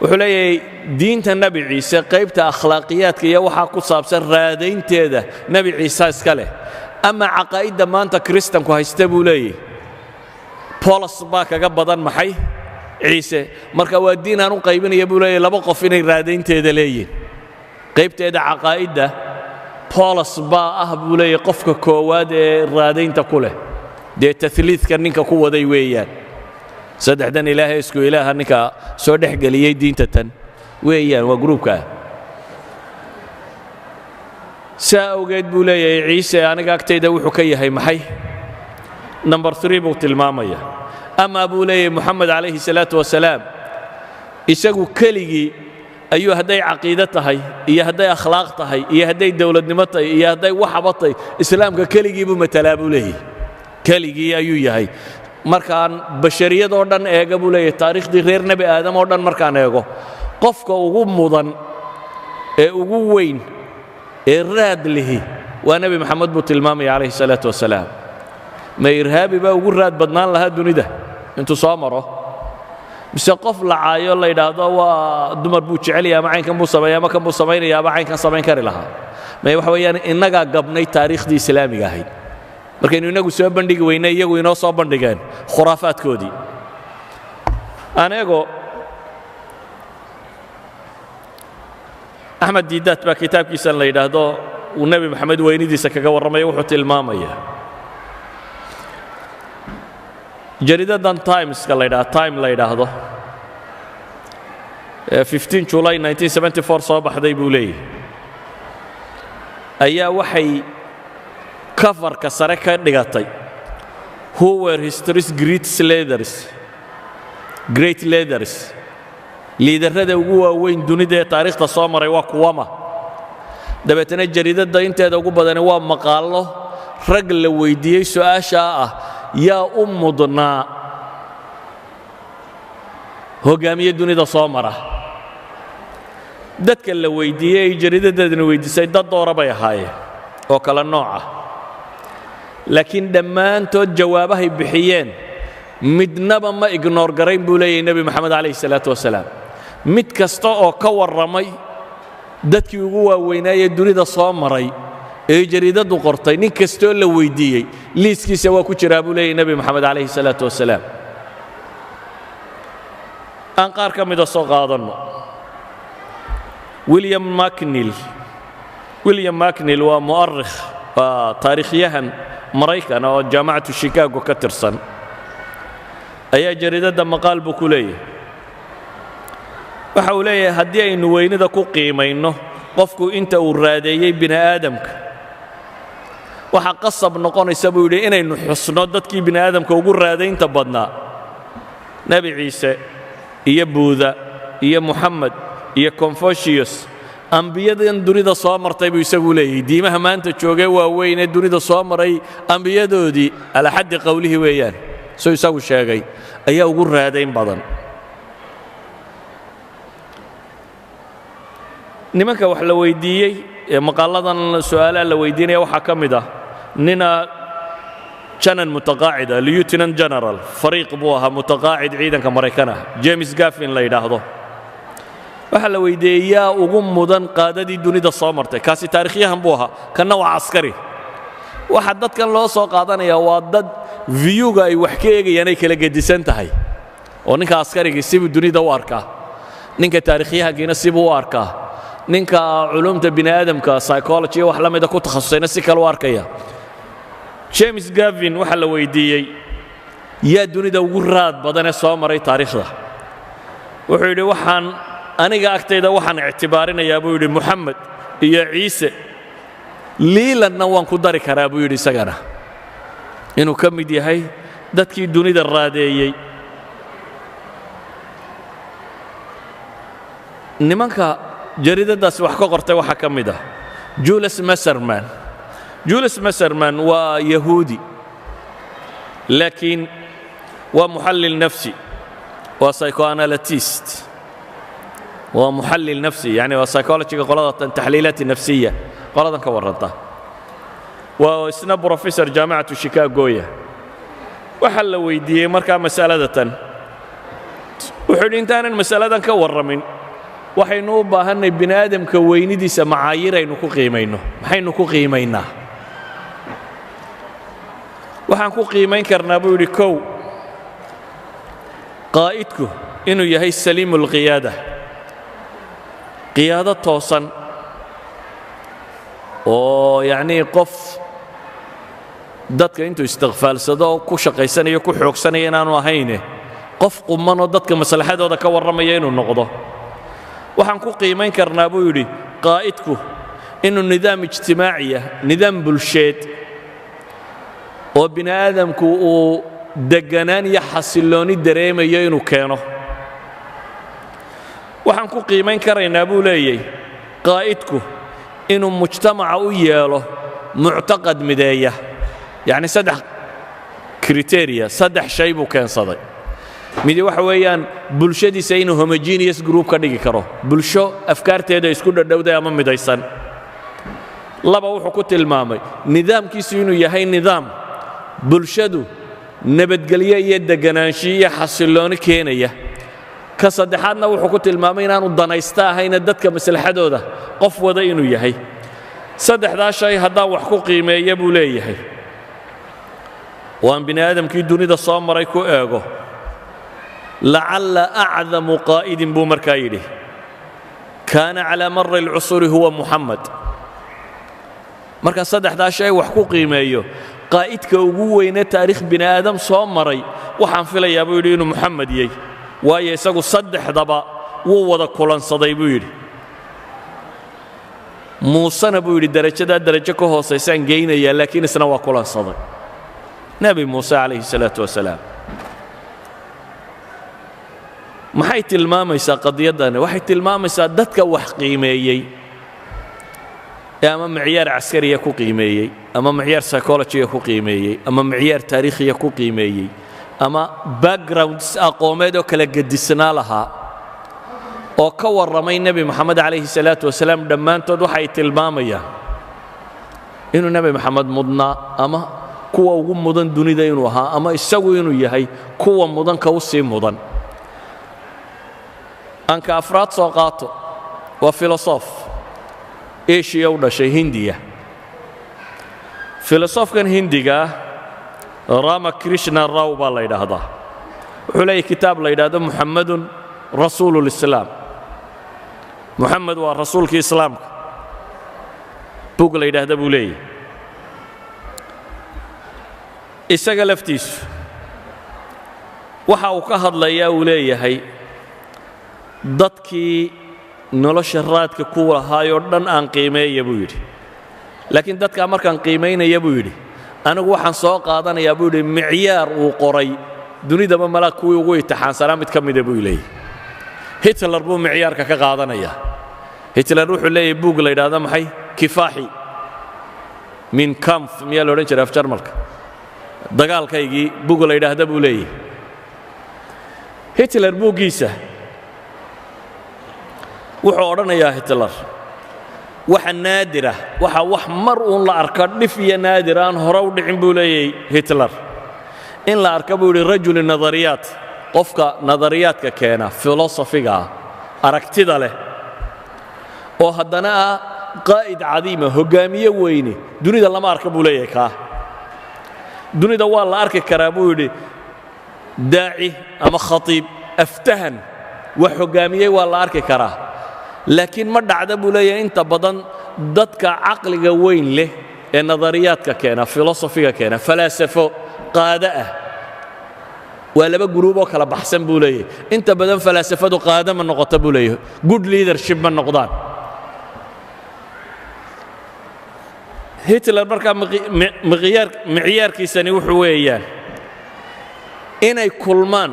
Wuxuu leeyahay, diinta Nebi Ciise qaybta akhlaaqiyaadka iyo waxaa ku saabsan raadaynteeda Nebi Ciise iska leh, ama caqaa'idda maanta Kiristanku haysta, buu leeyahy, Bolos baa kaga badan maxay? Ciise. Marka waa diin aan u qaybinaya, buu leeyahy, laba qof inay raadaynteeda leeyihin. Qaybteeda caqaa'idda Bolos baa ah, buu leeyahy, qofka koowaad ee raadaynta ku leh. Dee tahliidka ninka ku waday weeyaan, saddexdan Ilaahay isku Ilaaha ninka soo dhex geliyey diinta tan weeyaan, waa gruubkaa. Saa awgeed, buu leeyahay, Ciise aniga agtayda wuxuu ka yahay maxay? Number three buu tilmaamaya. Amaa, buu leeyahay, Moxamed calayhi salaatu wasalaam isagu keligii ayuu, hadday caqiide tahay iyo hadday akhlaaq tahay iyo hadday dowladnimo tahay iyo hadday waxaba tahay, Islaamka keligii buu matalaa, buu leeyahay, keligii ayuu yahay. Markaan bashariyadoo dhan eega, buu leeyahay, taariikhdii reer Nebi Aadam oo dhan markaan eego, qofka ugu mudan ee ugu weyn ee raad lihi waa Nebi Maxamed, buu tilmaamaya, calayhi salaatu wasalaam. Ma irhaabi baa ugu raad badnaan lahaa dunida intuu soo maro, mise qof la caayo, la yidhaahdo waa dumar buu jecelaya, ama caynkan buu sameeya, ama kan buu samaynaya, ama caynkan samayn kari lahaa? May, waxa weeyaan innagaa gabnay taariikhdii Islaamiga ahayd. Markaynu innagu soo bandhigi weynay, iyagu inoo soo bandhigeen khuraafaadkoodii. Aneego Axmed Diidaat baa kitaabkiisan la yidhaahdo uu Nebi Maxamed weynidiisa kaga warramaya, wuxuu tilmaamayaa jariidadan Timeska la ydhaha, Time la yidhaahdo, ee 15 July 1974 soo baxday, buu leeyahy, ayaa waxay cover-ka sare ka dhigatay "Who were history's great leaders?" Great leaders, leader-rada ugu waaweyn dunida ee taariikhda soo maray waa kuwama? Dabeetana jariidadda inteeda ugu badani waa maqaallo rag la weyddiiyey su'aashaa ah: yaa u mudnaa hoggaamiye dunida soo mara? Dadka la weyddiiyey ay jariidaddeedna weyddiisay dad doora bay ahaayeen oo kale nooc ah, laakiin dhammaantood jawaabahay bixiyeen midnaba ma ignore garayn buu leeyahay Nebi Moxamed calayhi salaatu wasalaam. Mid kasta oo ka warramay dadkii ugu waaweynaayee dunida soo maray ee jariidaddu qortay, nin kastoo la weyddiiyey liiskiisa waa ku jiraa buu leeyahy Nebi Moxamed calayhi salaatu wasalaam. Aan qaar ka mida soo qaadanno. William McNeill. William McNeill waa mu'arikh, waa taariikhyahan Maraykan oo Jaamacatu Chicago ka tirsan, ayaa jariidadda maqaal buu ku leeyahay. Waxa uu leeyahay, haddii aynu weynida ku qiimayno qofku inta uu raadeeyey bini aadamka, waxaa qasab noqonaysa, buu yidhi, inaynu xusno dadkii bini aadamka ugu raadaynta badnaa: Nebi Ciise iyo Buuda iyo Moxamed iyo Confucius. Ambiyadan dunida soo martay, buu isagu leeyahay, diimaha maanta joogee waaweyn ee dunida soo maray ambiyadoodii, calaa xaddi qowlihi weeyaan suu isagu sheegay, ayaa ugu raadayn badan. Nimanka wax la weyddiiyey ee maqaaladan su'aalaha la weydiinaya waxaa ka mid ah nina janan mutaqaacida, lieutenant general fariiq buu ahaa, mutaqaacid ciidanka Maraykan ah, James Gavin la yidhaahdo. Waxaa la weydiiyey yaa ugu mudan qaadadii dunida soo martay. Kaasi taarikhyahan buu ahaa, kanna waa caskari. Waxa dadkan loo soo qaadanaya waa dad view-ga ay wax ka eegayaan ay kala gedisan tahay, oo ninka askarigii sibuu dunida u arkaa, ninka taarikhyahankiina sibuu u arkaa, ninka culumta bini aadamka, psychology iyo wax la mida ku takhasusayna si kale u arkaya. James Gavin waxaa la weydiiyey yaa dunida ugu raad badanee soo maray taariikhda. Wuxuu yidhi, waxaan aniga agtayda waxaan ictibaarinayaa, buu yidhi, Moxamed iyo Ciise, liilanna waan ku dari karaa, buu yidhi, isagana inuu ka mid yahay dadkii dunida raadeeyey. Nimanka jariidaddaasi wax ka qortay waxaa ka mid ah Julius Messerman. Julius Messerman waa Yahuudi, laakiin waa muxallil nafsi, waa psychoanalyst, waa muxallil nafsi, yani waa psychology-ga qolada taxliilaat nafsiya qoladan ka warranta. Waa isna professor Jaamacatu Chicagoya. Waxaa la weydiiyey markaa masalada tan. Wuxuu yidhi, intaanan masaladan ka warramin, waxaynu u baahannay bini aadamka weynidiisa macaayir aynu ku qiimayno. Maxaynu ku qiimaynaa? Waxaan ku qiimayn karnaa, buu yidhi, kow, qaa'idku inuu yahay saliimu alqiyaada, qiyaado toosan oo yacnii qof dadka intuu istikfaalsado ku shaqaysanayo, ku xoogsanaya inaanu ahayne, qof qummanoo dadka maslaxadooda ka warramaya inuu noqdo. Waxaan ku qiimayn karnaa, buu yidhi, qaa'idku inuu nidaam ijtimaaciya, nidaam bulsheed oo bini aadamku uu degganaan iyo xasillooni dareemayo inuu keeno. Waxaan ku qiimayn karaynaa, buu leeyay, qaa'idku inuu mujtamaca u yeelo muctaqad mideeya. Yacni saddex criteria, saddex shay buu keensaday. Midi waxa weeyaan bulshadiisa inuu homogeneous group ka dhigi karo, bulsho afkaarteeda isku dhadhowday ama midaysan. Laba, wuxuu ku tilmaamay nidaamkiisu inuu yahay nidaam bulshadu nabadgelyo iyo deganaanshiyo iyo xasillooni keenaya. Ka saddexaadna wuxuu ku tilmaamay inaanu danaysta ahayna, dadka maslaxadooda qof wada inuu yahay. Saddexdaa shay haddaan wax ku qiimeeya, buu leeyahay, oo aan bini aadamkii dunida soo maray ku eego, lacalla acdamu qaa'idin, buu markaa yidhi, kaana calaa mari alcusuuri huwa Muxamed. Markaan saddexdaa shay wax ku qiimeeyo, qaa'idka ugu weyne taariikh bini aadam soo maray waxaan filayaa, buu yidhi, inuu Muxamed yahy, waayo isagu saddexdaba wuu wada kulansaday, buu yidhi. Muusena, buu yidhi, derajadaa derajo ka hoosaysaan geynayaa, laakiin isna waa kulansaday Nebi Muuse calayhi salaatu wasalaam. Maxay tilmaamaysaa qadiyaddani? Waxay tilmaamaysaa dadka wax qiimeeyey Ee ama micyaar caskariya ku qiimeeyey, ama micyaar psychology-ga ku qiimeeyey, ama micyaar taariikhiya ku qiimeeyey, ama backgrounds aqoomeed oo kala gedisnaa lahaa oo ka warramay Nebi Moxamed calayhi salaatu wasalaam, dhammaantood waxay tilmaamayaan inuu Nebi Moxamed mudnaa, ama kuwa ugu mudan dunida inuu ahaa, ama isagu inuu yahay kuwa mudanka u sii mudan. Anka afraad soo qaato, waa filosof Eshiya u dhashay, Hindiya. Filosofkan Hindiga ah Rama Krishna Raw baa la yidhaahdaa. Wuxuu leeyahy kitaab la yidhaahdo Muxammadun Rasuululislaam, Muxamed waa rasuulkii Islaamka, bug la yidhaahda buu leeyahy. Isaga laftiisu waxa uu ka hadlayaa, uu leeyahay, dadkii nolosha raadka ku lahaayoo dhan aan qiimeeya, buu yidhi, laakiin dadkaa markaan qiimaynaya, buu yidhi, anigu waxaan soo qaadanayaa, buu yidhi, micyaar uu qoray dunidaba malaa kuwii ugu itixaansanaa mid ka mida, buu leeyahy. Hitler buu micyaarka ka qaadanayaa. Hitler wuxuu leeyahy buug la yidhaahdo maxay, Kifaaxi, Mein Kampf miyaa la odhan jiray af Jarmalka, Dagaalkaygii, buug la yidhaahda buu leeyahy. Hitler buuggiisa wuxuu odhanayaa, Hitler waxa naadira, waxa wax mar uun la arko, dhif iyo naadir aan hore u dhicin, buu leeyahy Hitler, in la arka, buu yidhi, rajuli nadariyaat, qofka nadariyaadka keena, filosofiga ah, aragtida leh, oo haddana ah qaa'id cadiima, hoggaamiye weyne, dunida lama arka, buu leeyahay. Kaa dunida waa la arki karaa, buu yidhi, daaci ama khatiib aftahan wax hoggaamiyey waa la arki karaa, laakiin ma dhacda, buu leeyahay, inta badan dadka caqliga weyn leh ee nadariyaadka keena, filosofiga keena, falaasafo qaada ah. Waa laba group oo kala baxsan, buu leeyahay. Inta badan falaasafadu qaada ma noqoto, buu leeyahay, good leadership ma noqdaan. Hitler markaa micyaarkiisani wuxuu weeyaan inay kulmaan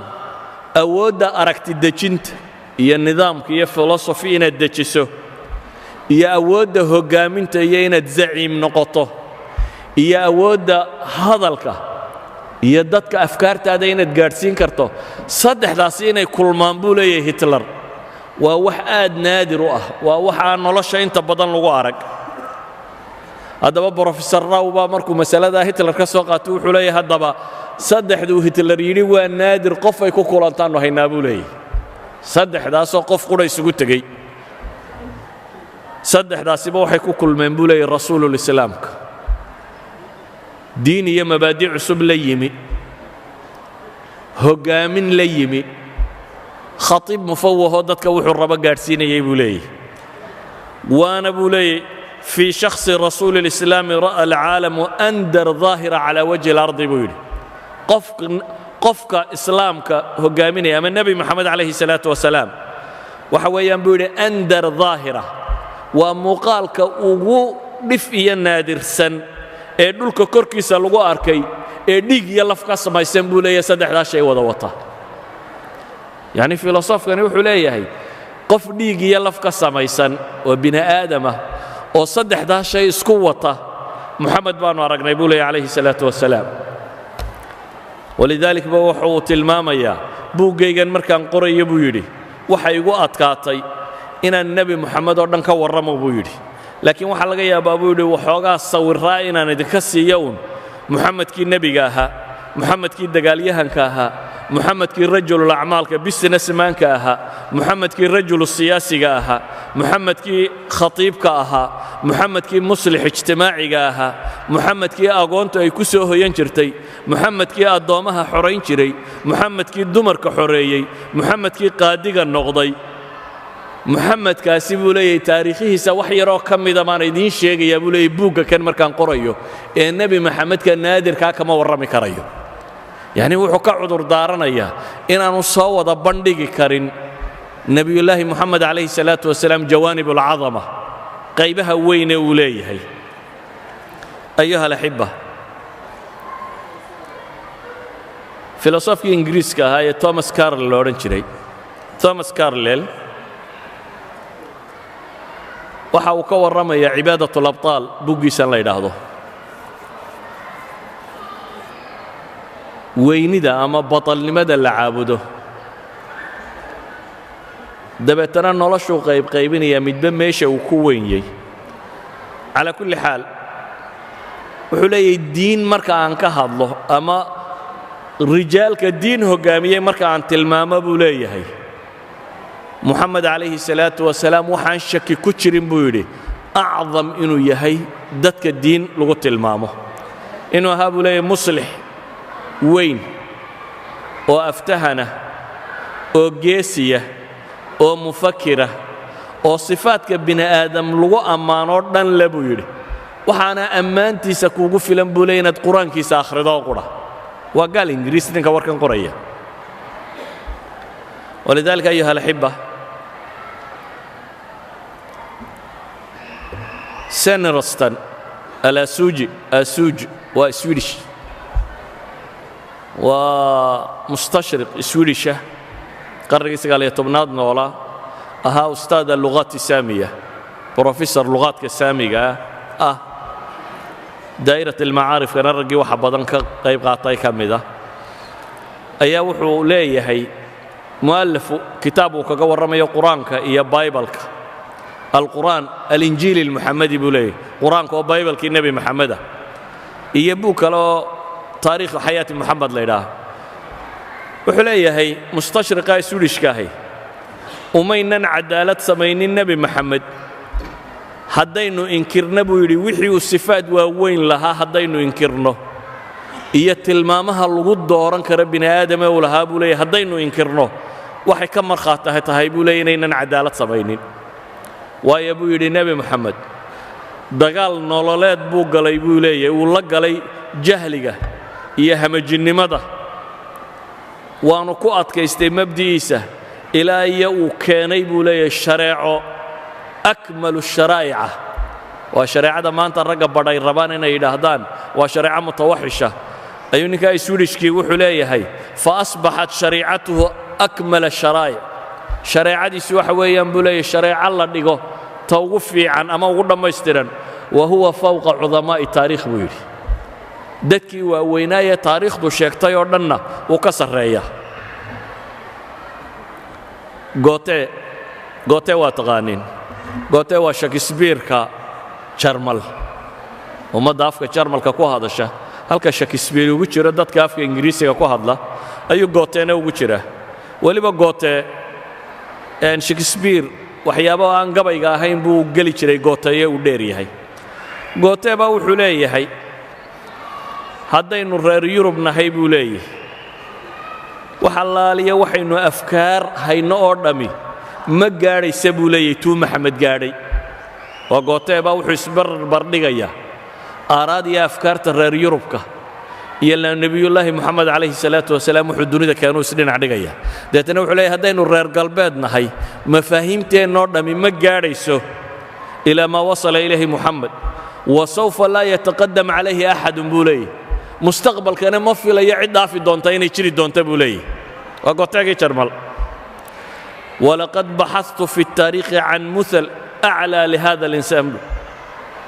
awoodda aragti dejinta iyo nidaamka iyo filosofi inaad dejiso, iyo awoodda hoggaaminta iyo inaad zaciim noqoto, iyo awoodda hadalka iyo dadka afkaartaada inaad gaadhsiin karto. Saddexdaasi inay kulmaan, buu leeyahay Hitler, waa wax aad naadir u ah, waa wax aan nolosha inta badan lagu arag. Haddaba Brofesor Raw baa markuu masaladaa Hitler ka soo qaatay wuxuu leeyahay, haddaba saddexduu Hitler yidhi waa naadir qof ay ku kulantaannu haynaa, buu leeyahay, saddexdaasoo qof qudha isugu tegey. Saddexdaasiba waxay ku kulmeen, buu leeyahy, rasuululislaamka, diin iyo mabaadi' cusub la yimi, hoggaamin la yimi, khatiib mufawahoo dadka wuxuu rabo gaadhsiinayay, buu leeyahy. Waana, buu leeyahy, في شخص رسول الإسلام رأى العالم أندر ظاهرة على وجه الأرض, buu yidhi. Qofka Islaamka hoggaaminaya ama Nebi Moxamed calayhi salaatu wasalaam waxa weeyaan, buu yidhi, أندر ظاهرة, waa muuqaalka ugu dhif iyo naadirsan ee dhulka korkiisa lagu arkay ee dhiig iyo laf ka samaysan, buu leeyahay, saddexdaa shay wada wata. Yacni filosofkani wuxuu leeyahay qof dhiig iyo laf ka samaysan oo bini aadamah oo saddexdaa shay isku wata Moxamed baanu aragnay, buu leeyahy calayhi salaatu wasalaam. ولذلك ba wuxuu tilmaamayaa, buuggaygan markaan qorayo, buu yidhi, waxa igu adkaatay inaan Nebi Moxamed oo dhan ka warramo, buu yidhi, laakiin waxaa laga yaabaa, buu yidhi, waxoogaa sawirraa inaan idinka siiyo uun Moxamedkii nebiga ahaa, Moxamedkii dagaalyahanka ahaa, Moxamedkii rajulul acmaalka businessman-ka ahaa, Moxamedkii rajulu siyaasiga ahaa, Moxamedkii khatiibka ahaa, Moxamedkii muslix ijtimaaciga ahaa, Moxamedkii agoontu ay ku soo hoyan jirtay, Moxamedkii addoommaha xorayn jiray, Moxamedkii dumarka xoreeyey, Moxamedkii qaadiga noqday. Moxamedkaasi, buu leeyahay, taariikhihiisa wax yaroo ka mida baan idiin sheegayaa, buu leeyahy, buugga kan markaan qorayo, ee Nebi Maxamedka naadirkaa kama warrami karayo. Yacni wuxuu ka cudur daaranayaa inaanu soo wada bandhigi karin Nebiyullaahi Moxamed calayhi salaatu wasalaam جوانب العظمة, qaybaha weyne uu leeyahay. أيها الأحبة, filosofkii Ingiriiska ahaa ee Thomas Carlyle la odhan jiray, Thomas Carlyle Waxa uu ka warramayaa Cibaadat Alabtaal buggiisan la yidhaahdo, weynida ama batalnimada la caabudo. Dabeetana noloshuu qaybqaybinayaa, midba meesha uu ku wenyey. Calaa kulli xaal, wuxuu leeyahay, diin marka aan ka hadlo ama rijaalka diin hoggaamiyey marka aan tilmaamo, buu leeyahay, Moxamed calayhi salaatu wasalaam waxaan shaki ku jirin, buu yidhi, acdam inuu yahay dadka diin lagu tilmaamo, inuu ahaa, buu leeyahay, muslix weyn oo aftahana oo geesiya oo mufakira oo sifaadka bini aadam lagu ammaanoo dhan le, buu yidhi. Waxaana ammaantiisa kuugu filan, buu leey, inaad Qur-aankiisa akhrido qura. Waa gaal Ingiriis ninka warkan qoraya. Walidaalika, ayuha alaxiba, Senerostan Alasuuji, Asuuj waa Swedish, waa mustashriq Swedisha, qarnigii 19aad noolaa, ahaa ustaada lugaati saamiya, brofesor lugaadka saamiga ah, daa'irat almacaarifkana raggii waxa badan ka qayb qaatay ka mid ah, ayaa wuxuu leeyahay mu'alafu kitaab uu kaga warramayo Qur-aanka iyo Baybalka. Alqur'aan Alinjiil Almuxamadi, buu leeyahay, Qur-aanka oo Baybalkii Nebi Maxamed ah, iyo buug kale oo Taariikhu Xayaati Moxamed la ydhaaha. Wuxuu leeyahay mustashriqa Swidishka ahi, umaynan cadaalad samaynin Nebi Maxamed haddaynu inkirna, buu yidhi, wixii uu sifaad waaweyn lahaa haddaynu inkirno iyo tilmaamaha lagu dooran karo bini aadame uu lahaa, buu leeyahy, haddaynu inkirno, waxay ka markhaataha tahay, buu leeyay, inaynan cadaalad samaynin. Waayo, buu yidhi, Nebi Moxamed dagaal nololeed buu galay, buu leeyahay, uu la galay jahliga iyo hamajinnimada, waanu ku adkaystay mabdi'iisa ilaa iyo uu keenay, buu leeyahay, shareeco akmalu sharaa'ica. Waa shareecada maanta ragga badhay rabaan inay yidhaahdaan waa shareeco mutawaxisha. Ayuu ninkaa Swidishkii wuxuu leeyahay, fa asbaxat shariicatuhu akmala sharaa'ic. Shareecadiisu waxa weeyaan, buu leeyahay, shareeco la dhigo ta ugu fiican ama ugu dhammaystiran. Wa huwa fawqa cudamaa'i taariikh, buu yidhi, dadkii waaweynaayee taariikhdu sheegtay oo dhanna wuu ka sarreeyaa. Goethe, Goethe waa taqaaniin. Goethe waa Shakesbiirka Jarmal, ummadda afka Jarmalka ku hadasha. Halka Shakesbiir ugu jiro dadka afka Ingiriisiga ku hadla ayuu Goethena ugu jiraa. Weliba Goethe Shakesbiir waxyaabo aan gabayga ahayn buu geli jiray, Goetheeye uu dheer yahay. Goethe baa wuxuu leeyahay, haddaynu reer Yurub nahay, buu leeyahay, wax allaaliya waxaynu afkaar hayno oo dhammi ma gaadhaysa, buu leeyahay, tuu Maxamed gaadhay. Waa Goethe baa wuxuu isbarbardhigayaa aaraad iyo afkaarta reer Yurubka iyo Nebiyullaahi Moxamed calayhi salaatu wasalaam wuxuu dunida keenuu isdhinac dhigaya. Deetana wuxuu leeyahy, haddaynu reer galbeed nahay, mafaahiimteennoo dhammi ma gaadhayso ilaa maa wasala ilayhi Moxamed, wa sawfa laa yataqadam calayhi axadun, buu leeyahy. Mustaqbalkana ma filayo cid dhaafi doonta inay jiri doonta, buu leeyahy. Waa Goetheegii Jarmal. Walaqad baxastu fi اtaariikhi can muhal aclaa lihada alinsaan, bu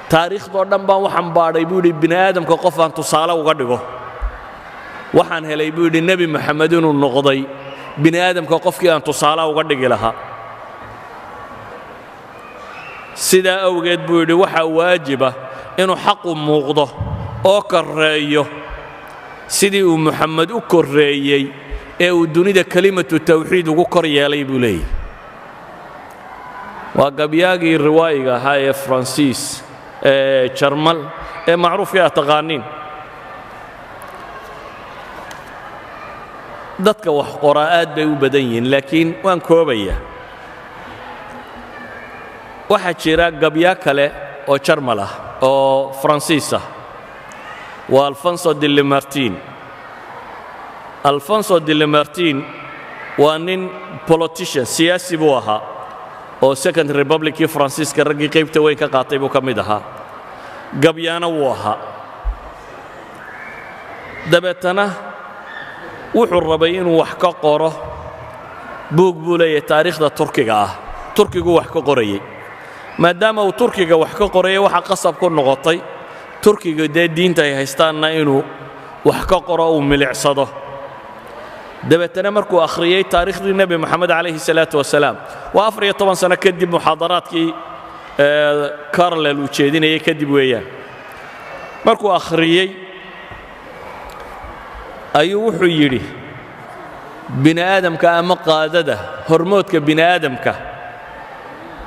taariikhdoo dhan baan waxaan baadhay, buu yidhi, bini aadamka qof aan tusaale uga dhigo. Waxaan helay, buu yidhi, Nebi Moxamed inuu noqday bini aadamka qofkii aan tusaale uga dhigi lahaa. Sidaa awgeed, buu yidhi, waxaa waajiba inuu xaqu muuqdo oo korreeyo sidii uu Moxamed u korreeyey ee uu dunida kelimatu tawxiid ugu kor yeelay, buu leeyahy. Waa gabyaagii riwaayiga ahaa ee Faransiis ee Jarmal ee macruufkii aad taqaaniin. Dadka wax qoraa aad bay u badan yihiin, laakiin waan koobayaa. Waxaa jira gabyaa kale oo Jarmal ah oo Faransiis ah, waa Alfonso de Lamartine. Alfonso de Lamartine waa nin politician, siyaasi buu ahaa oo Second Republickii Faransiiska raggii qaybta weyn ka qaatay buu ka mid ahaa, gabyaana wuu ahaa. Dabeetana wuxuu rabay inuu wax ka qoro buug, buu leeyahay, taariikhda Turkiga ah. Turkigu wax ka qorayey. Maadaama uu Turkiga wax ka qoraya, waxaa qasab ku noqotay Turkiga dee diinta ay haystaanna inuu wax ka qoro, uu milicsado. Dabeetana markuu akhriyey taarikhdii Nebi Moxamed calayhi salaatu wasalaam, waa 14 sano kadib muxaadaraadkii Carlyle uu jeedinayay kadib weeyaan, markuu akhriyey ayuu wuxuu yidhi: "Bini aadamka ama qaadada hormoodka bini aadamka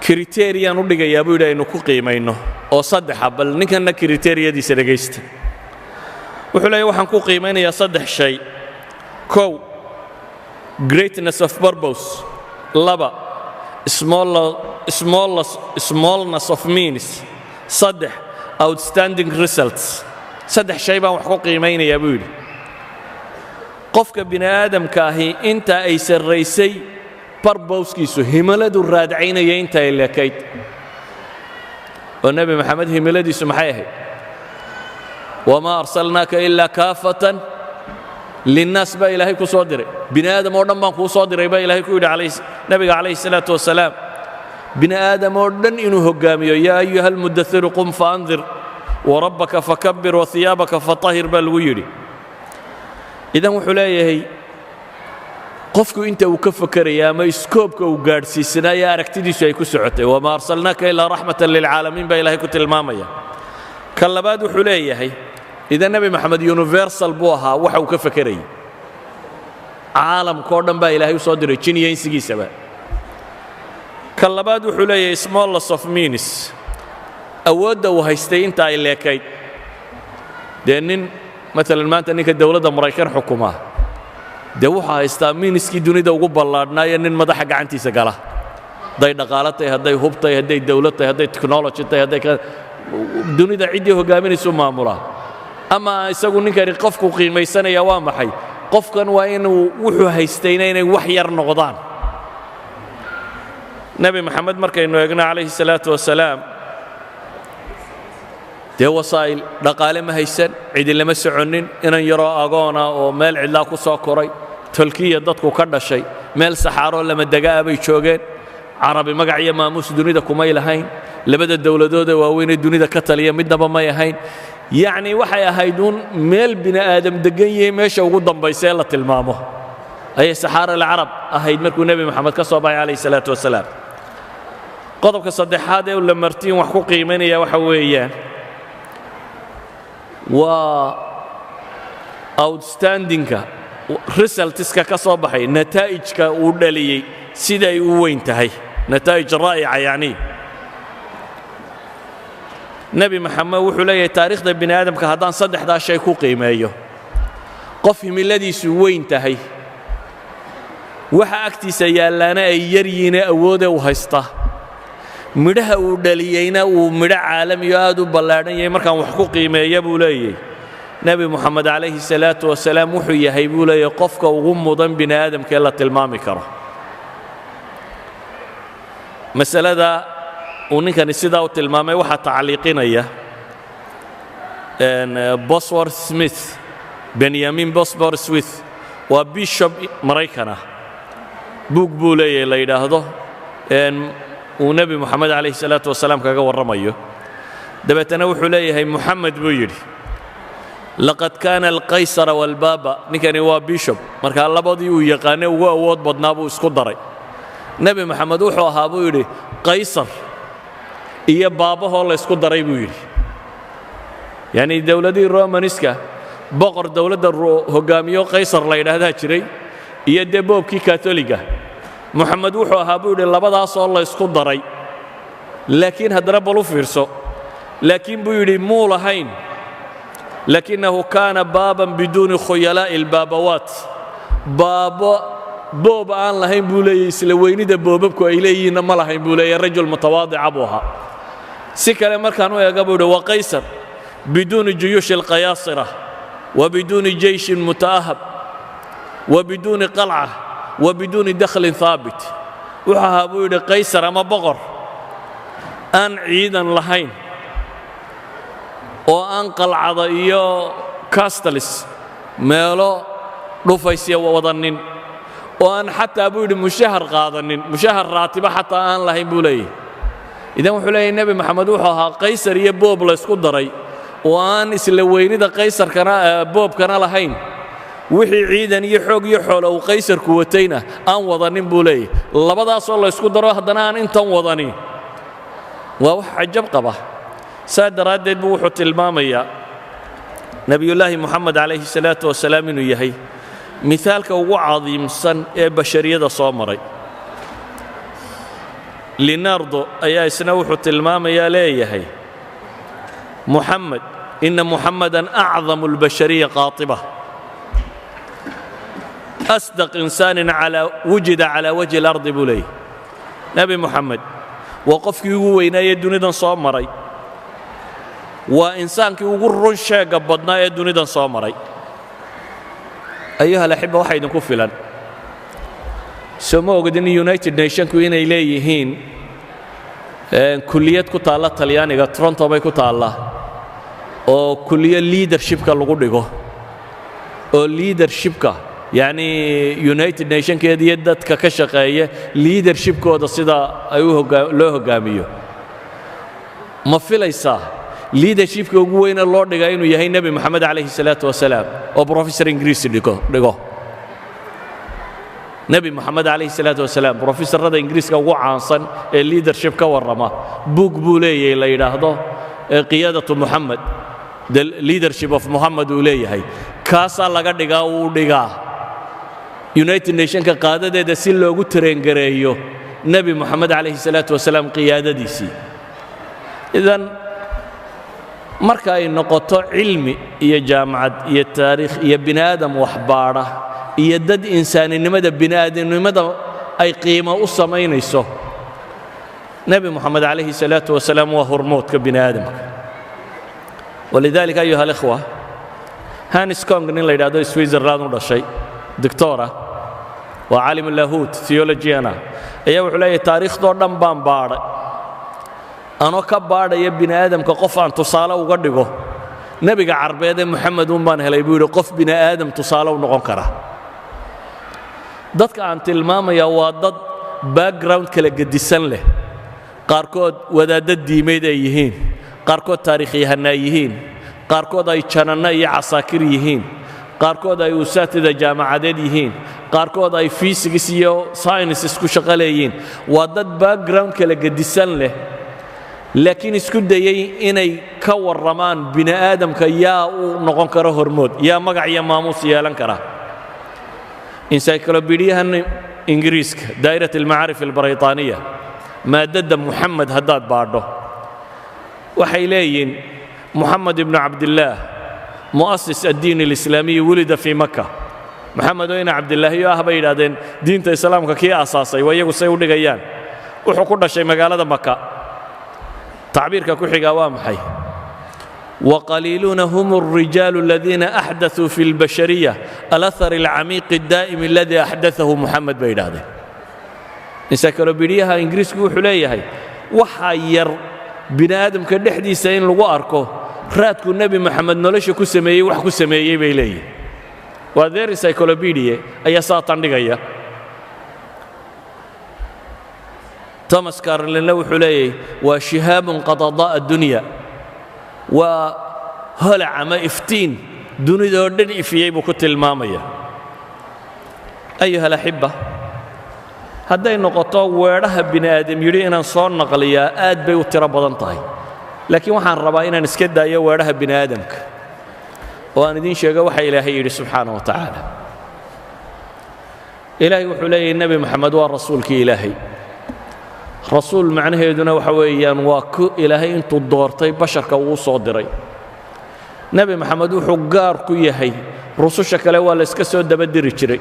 criteria-an u dhigayaa," buu yidhi, "aynu ku qiimayno oo saddexa. Bal ninkanna criteria-diisa dhegaysta." Wuxuu leeyahy: "Waxaan ku qiimaynayaa saddex shay. Kow, greatness of purpose. Laba, smallness of means. Saddex, outstanding results. Saddex shay baan wax ku qiimaynayaa," buu yidhi. Qofka bini aadamka ahi inta ay sarraysay purpose-kiisu, himiladu raadcaynaya inta ay leekayd. Oo Nebi Maxamed himiladiisu maxay ahayd? "وما أرسلناك إلا كافة للناس" baa Ilaahay ku soo diray. Bini aadam oo dhan baan kuu soo diray baa Ilaahay ku yidhi nebiga calayhi salaatu wasalaam, bini aadam oo dhan inuu hoggaamiyo. "يا أيها المدثر قم فأنذر وربك فكبر وثيابك فطهر" baa lagu yidhi. Idan wuxuu leeyahay, qofku inta uu ka fakeraya ama scope-ka uu gaadhsiisanaayo aragtidiisu ay ku socotay. "وما أرسلناك إلا رحمة للعالمين" baa Ilahay ku tilmaamaya. Ka labaad wuxuu leeyahay, idan Nebi Moxamed universal buu ahaa, waxa uu ka fakerayay caalamka oo dhan baa Ilaahay u soo diray, jin iyo insigiisaba. Ka labaad wuxuu leeyahay smallness of means, awoodda uu haystay inta ay leekayd. Dee nin maalan maanta ninka dowladda Maraykan xukumaa dee wuxuu haystaa means-kii dunida ugu ballaadhnaayo nin madaxa gacantiisa gala, hadday dhaqaalo tahay, hadday hub tahay, hadday dowlad tahay, hadday technology tahay, hadday dunida ciddii hoggaaminaysu maamulaa. Ama isagu ninkani qofku qiimaysanaya waa maxay? Qofkan waa inuu wuxuu haystayna inay wax yar noqdaan. Nebi Maxamed markaynu eegno calayhi salaatu wasalaam, dee wasaa'il dhaqaale ma haysan, cidi lama soconnin, inan yaroo agoona oo meel cidlaa ku soo koray, tolkiya dadku ka dhashay meel saxaaroo lama dega'a bay joogeen. Carabi magac iyo maamuus dunida kumay lahayn. Labada dowladoodee waaweynee dunida ka taliya midnaba may ahayn. Yacni waxay ahayd uun meel bini aadam deggan yahay meesha ugu dambaysa ee la tilmaamo ayay saxaara alcarab ahayd markuu Nebi Moxamed ka soo baxay calayhi salaatu wasalaam. Qodobka saddexaad ee Lamartine wax ku qiimaynaya waxa weeyaan waa outstanding-ka results-ka ka soo baxay, nataa'ijka uu dhaliyey siday u weyn tahay, نتائج رائعة. Yacni Nebi Maxamed wuxuu leeyahay, taariikhda bini aadamka haddaan saddexdaa shay ku qiimeeyo, qof himiladiisu weyn tahay, waxa agtiisa yaallaana ay yar yihiinee awoodee u haysta, midhaha uu dhaliyeyna uu midho caalamiyo aad u ballaadhan yahay, markaan wax ku qiimeeya, buu leeyahy, Nebi Moxamed calayhi salaatu wasalaam wuxuu yahay, buu leeyahy, qofka ugu mudan bini aadamka ee la tilmaami karo. Masalada uu ninkani sidaa u tilmaamay waxaa tacliiqinaya Bosworth Smith, Benyamin Bosworth Smith, waa bishop Maraykan ah. Buug buu leeyahay la yidhaahdo uu Nebi Moxamed calayhi salaatu wasalaam kaga warramayo. Dabeetana wuxuu leeyahay, Moxamed, buu yidhi, لقد كان القيصر والبابا. Ninkani waa bishop, markaa labadii uu yaqaanay ugu awood badnaa buu isku daray. Nebi Moxamed wuxuu ahaa, buu yidhi, qaysar iyo baabahoo la ysku daray, buu yidhi. Yacni dowladihii Romaniska boqor dowladda hoggaamiyo qaysar la yidhaahdaa jiray iyo dee boobkii Katoliga. Moxamed wuxuu ahaa, buu yidhi, labadaasoo la ysku daray. Laakiin haddana bal u fiirso, laakiin, buu yidhi, muu lahayn, لكنه كان بابا بدون خيلاء البابوات. Baabo boob aan lahayn, buu leeyahy, isla weynida boobabku ay leeyihiinna ma lahayn, buu leeyahy. رجل متواضع buu ahaa. Si kale markaan u eega, buu yidhi, وقيصر بدون جيوش القياصرة وبدون جيش متأهب وبدون قلعة وبدون دخل ثابت. Wuxuu ahaa, buu yidhi, qaysar ama boqor aan ciidan lahayn oo aan qalcada iyo castles, meelo dhufaysya wadanin, oo aan xataa, buu yidhi, mushahar qaadanin, mushahar raatiba xataa aan lahayn, buu leeyahy. Idan wuxuu leeyahy, Nebi Moxamed wuxuu ahaa qaysar iyo pope la ysku daray, oo aan isla weynida qaysarkana pope-kana lahayn, wixii ciidan iyo xoog iyo xoolo uu qaysarku watayna aan wadanin, buu leeyahy. Labadaasoo la ysku daro, haddana aan intan wadanin, waa wax cajab qaba. Saa daraaddeed buu wuxuu tilmaamayaa Nebiyullaahi Moxamed calayhi salaatu wasalaam inuu yahay mithaalka ugu cadiimsan ee bashariyada soo maray. Leonardo ayaa isna wuxuu tilmaamayaa, leeyahay Muxamed, إن محمدا أعظم البشرية قاطبة، أصدق إنسان على وجد على وجه الأرض, buu leeyahy. Nebi Moxamed waa qofkii ugu weynaayee dunidan soo maray, waa insaankii ugu run sheegga badnaa ee dunidan soo maray. أيها الأحبة, waxa idinku filan, soo ma ogdin United Nationku inay leeyihiin kulliyad ku taalla Talyaaniga, Toronto bay ku taallaa, oo kulliyo leadershipka lagu dhigo, oo leadershipka, yacnii United Nationkeeda iyo dadka ka shaqeeya leadershipkooda sida ay loo hoggaamiyo? Ma filaysaa leadershipka ugu weyne loo dhigaa inuu yahay Nebi Moxamed calayhi salaatu wasalaam, oo professor Ingiriisi dhigo Nebi Moxamed calayhi salaatu wasalaam? Professorada Ingiriiska ugu caansan ee leadership ka warrama buug buu leeyahay la yidhaahdo قيادة محمد, The Leadership of Muhammad uu leeyahay. Kaasaa laga dhigaa, uu dhigaa United Nationka qaadadeeda, si loogu train-gareeyo Nebi Moxamed calayhi salaatu wasalaam qiyaadadiisii. Idan marka ay noqoto cilmi iyo jaamacad iyo taariikh iyo bini aadam waxbaadha iyo dad insaaninimada, bini aadamnimada ay qiimo u samaynayso, Nebi Moxamed calayhi salaatu wasalaam waa hormoodka bini aadamka. ولذلك أيها الإخوة, Hans Küng nin la yidhahdo, Switzerland u dhashay, doctora, waa caalim lahuut, theologian ah, ayaa wuxuu leeyahy: taariikhdoo dhan baan baadhay, anoo ka baadhaya bini aadamka qof aan tusaale uga dhigo, nebiga Carbeed ee Moxamed un baan helay, buu yidhi, qof bini aadam tusaale u noqon kara. Dadka aan tilmaamaya waa dad background kala gedisan leh, qaarkood wadaaddo diimeed ay yihiin, qaarkood taariikhyahanna ay yihiin, qaarkood ay jananno iyo casaakir yihiin, qaarkood ay usaatida jaamacadeed yihiin, qaarkood ay physics iyo science isku shaqo leeyihiin. Waa dad background kala gedisan leh, laakiin isku dayey inay ka warramaan bini aadamka yaa u noqon kara hormood, yaa magac iyo maamuus yeelan kara. Encyclopediahan Ingiriiska, دائرة المعارف البريطانية, maaddadda Muxamed haddaad baadho, waxay leeyihiin: Muxamed ibnu Cabdillaah, مؤسس الدين الإسلامي, ولد في مكة. Moxamed oo ina Cabdilaahiyo ah, bay yidhahdeen, diinta Islaamka kii aasaasay, waa iyagu say u dhigayaan, wuxuu ku dhashay magaalada Maka. Tacbiirka ku xigaa waa maxay? وقليلون هم الرجال الذين أحدثوا في البشرية الأثر العميق الدائم الذي أحدثه محمد, bay yidhahdeen. Encyclopediaha Ingiriisku wuxuu leeyahay, waxaa yar bini aadamka dhexdiisa in lagu arko raadku Nebi Moxamed nolosha ku sameeyey, wax ku sameeyey, bay leeyihin. Waa their encyclopedia ayaa saatan dhigaya. Thomas Carlyle wuxuu leeyahay: waa شهاب قد أضاء الدنيا, waa holac ama iftiin dunidoo dhan ifiyey, buu ku tilmaamaya. أيها الأحبة, hadday noqoto weedhaha bini aadam yidhi inaan soo naqliyaa, aad bay u tiro badan tahay, laakiin waxaan rabaa inaan iska daayo weedhaha bini aadamka oo aan idiin sheego waxa Ilaahay yidhi subxaana wa tacaala. Ilaahay wuxuu leeyahy Nebi Moxamed waa rasuulkii Ilaahay. Rasuul macnaheeduna waxa weeyaan waa ku Ilaahay intuu doortay basharka uu soo diray. Nebi Moxamed wuxuu gaar ku yahay rususha kale. Waa la iska soo dabadiri jiray,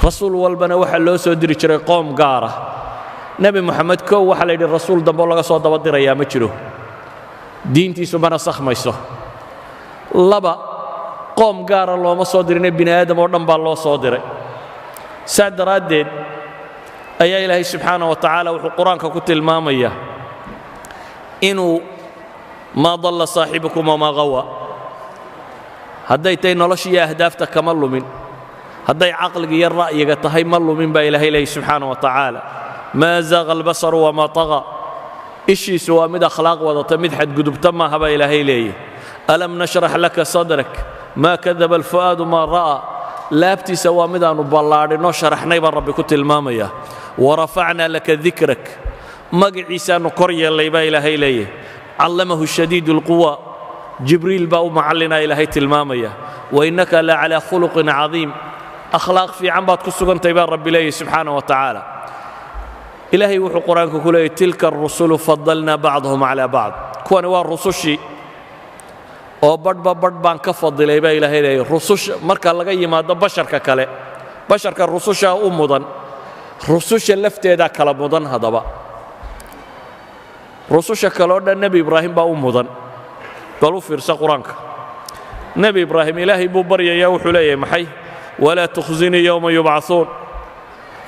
rasuul walbana waxaa loo soo diri jiray qoom gaara. Nebi Moxamed kow waxaa la yidhi rasuul dambe oo laga soo daba dirayaa ma jiro, diintiisu mana sakhmayso. Laba, qoom gaara looma soo dirine, bini aadam oo dhan baa loo soo diray. Saa daraaddeed ayaa Ilaahay subxaana wa tacaala wuxuu Qur-aanka ku tilmaamayaa inuu ما ضل صاحبكم وما غوى. Hadday tahay nolosha iyo ahdaafta, kama lumin. Hadday caqliga iyo ra'yiga tahay, ma lumin, baa Ilahay leeyay subxaana wa tacaala. ما زاغ البصر وما طغى. Ishiisu waa mid akhlaaq wadata, mid xadgudubta maaha baa Ilaahay leeyahy. ألم نشرح لك صدرك، ما كذب الفؤاد ما رأى. Laabtiisa waa midaannu ballaadhinoo sharaxnay baa Rabbi ku tilmaamaya. ورفعنا لك ذكرك, magaciisaannu kor yeellay baa Ilaahay leeyahy. علمه شديد القوى, Jibriil baa u macallinaa Ilaahay tilmaamaya. وإنك لعلى خلق عظيم, akhlaaq fiican baad ku sugantay baa Rabbi leeyahy subxaana wa tacaala. Ilaahay wuxuu Qur-aanka ku leeyay: تلك الرسل فضلنا بعضهم على بعض. Kuwani waa rusushii oo badhba badh baan ka fadilay baa Ilaahay leeyay. Rususha marka laga yimaado basharka kale, basharka rusushaa u mudan, rususha lafteedaa kala mudan. Haddaba rususha kale oo dhan Nebi Ibraahim baa u mudan. Bal u fiirsa Qur-aanka, Nebi Ibraahim Ilaahay buu baryayaa. Wuxuu leeyahay maxay? ولا تخزني يوم يبعثون.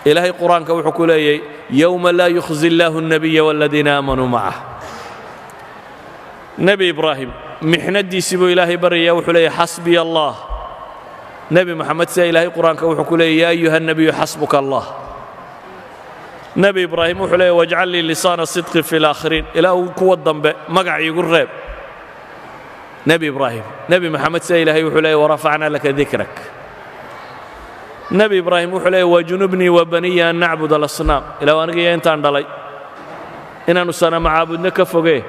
Ilaahay Qur-aanka wuxuu ku leeyahay: يوم لا يخزي الله النبي والذين آمنوا معه. Nebi Ibraahim mixnadiisii buu Ilaahay baryaya, wuxuu leeyahy: حسبي الله. Nebi Moxamed sida Ilaahay Qur-aanka wuxuu ku leeyay: يا أيها النبي حسبك الله. Nebi Ibraahim wuxuu leeyay: واجعل لي لسان صدق في الآخرين, Ilaahu kuwa dambe magac iigu reeb. Nebi Ibraahim, Nebi Moxamed sida Ilaahay wuxuu leeyay: ورفعنا لك ذكرك. Nebi Ibraahim wuxuu leeyay: واجنبني وبني أن نعبد الأصنام, Ilaahu aniga iyo intaan dhalay inaannu sanama caabudno ka fogee.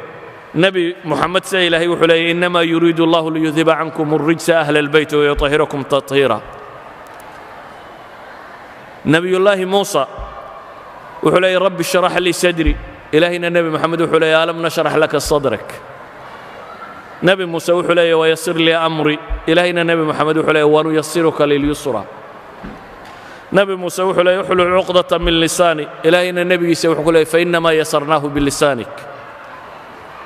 Nebi Moxamed sida Ilaahay wuxuu leeyay: إنما يريد الله ليذهب عنكم الرجس أهل البيت ويطهركم تطهيرا. Nebiyullaahi Muusa wuxuu leeyay: رب اشرح لي صدري. Ilaahayna Nebi Moxamed wuxuu leeyay: ألم نشرح لك صدرك. Nebi Muuse wuxuu leeyay: ويسر لي أمري. Ilaahayna Nebi Moxamed wuxuu leeyay: ونيسرك لليسرى. Nebi Muuse wuxuu leeyay: احلل عقدة من لساني. Ilaahayna nebigiisa wuxuu ku leeyay: فإنما يسرناه بلسانك.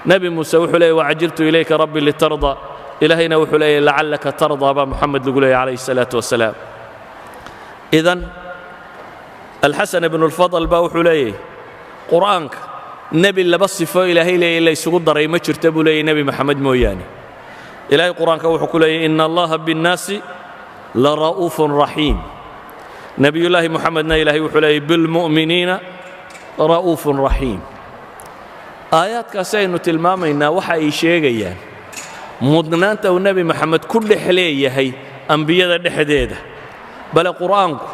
Nebi Muuse wuxuu leeyay: وعجلت إليك رب لترضى. Ilaahayna wuxuu leeyay: لعلك ترضى baa Moxamed lagu leeyay calayhi الsalaatu wasalaam. Idan Alxasan ibnu lfadl baa wuxuu leeyahy: Qur'aanka nebi laba sifo Ilaahay leeyay la ysugu daray ma jirta buu leeyay, Nebi Moxamed mooyaane. Ilaahay Qur-aanka wuxuu ku leeyay: إن الله بالناس لرءوف رحيم. Nebiyullaahi Moxamedna Ilaahay wuxuu leeyay: بالمؤمنين رءوف رحيم. Aayaadkaasi aynu tilmaamaynaa waxa ay sheegayaan mudnaanta uu Nebi Moxamed ku dhex leeyahay ambiyada dhexdeeda. Bale Qur'aanku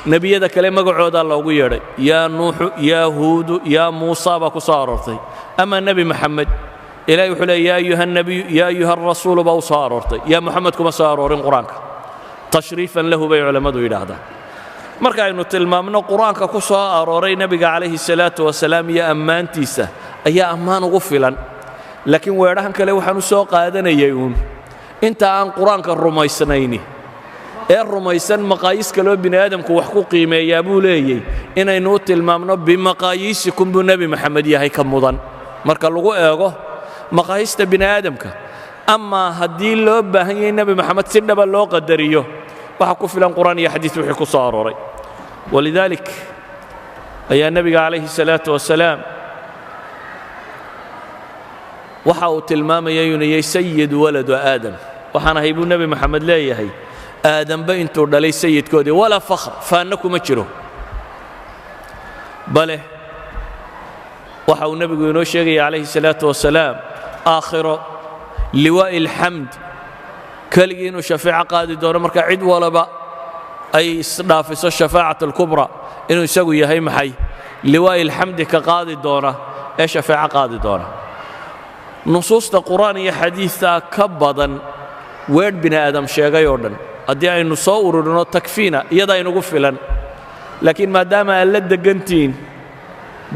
nebiyada kale magacoodaa loogu yeedhay: يا نوح، يا هود، يا موسى baa ku soo aroortay. Ama Nebi Moxamed Ilahay wuxuu leey: يا أيها النبي، يا أيها الرسول baa u soo aroortay, يا محمد kuma soo aroorin Qur-aanka. تشريفا له bay culammadu yidhaahdaan. Marka aynu tilmaamno Qur-aanka ku soo arooray nebiga calayhi salaatu wasalaam iyo ammaantiisa ayaa ammaan ugu filan, laakiin weedhahan kale waxaan u soo qaadanayay uun inta aan Qur-aanka rumaysnayni ee rumaysan maqaayiis kaloo bini aadamku wax ku qiimeeyaa buu leeyey, inaynu u tilmaamno بمقاييسكم buu Nebi Moxamed yahay ka mudan marka lagu eego maqaayiista bini aadamka. Amaa haddii loo baahan yahay Nebi Moxamed si dhaba loo qadariyo, waxaa ku filan Qur'aan iyo xadiis wixii ku soo arooray. ولذلك ayaa nebiga calayhi salaatu wasalaam waxa uu tilmaamaya inuu yahay سيد ولد آدم. Waxaan ahay buu Nebi Moxamed leeyahay Aadamba intuu dhalay sayidkoodii. ولا فخر, faanna kuma jiro. Bale waxa uu nebigu inoo sheegaya calayhi salaatu wasalaam aakhiro لواء الحمد keligii inuu shafeeco qaadi doono, marka cid walaba ay isdhaafiso شفاعة الكبرى, inuu isagu yahay maxay? لواء الحمد ka qaadi doona ee shafeeco qaadi doona. Nusuusta Qur'aan iyo xadiidtaa ka badan weedh bini aadam sheegay oo dhan haddii aynu soo ururino, تكفينا, iyadaa inugu filan. Laakiin maadaama aad la deggantihiin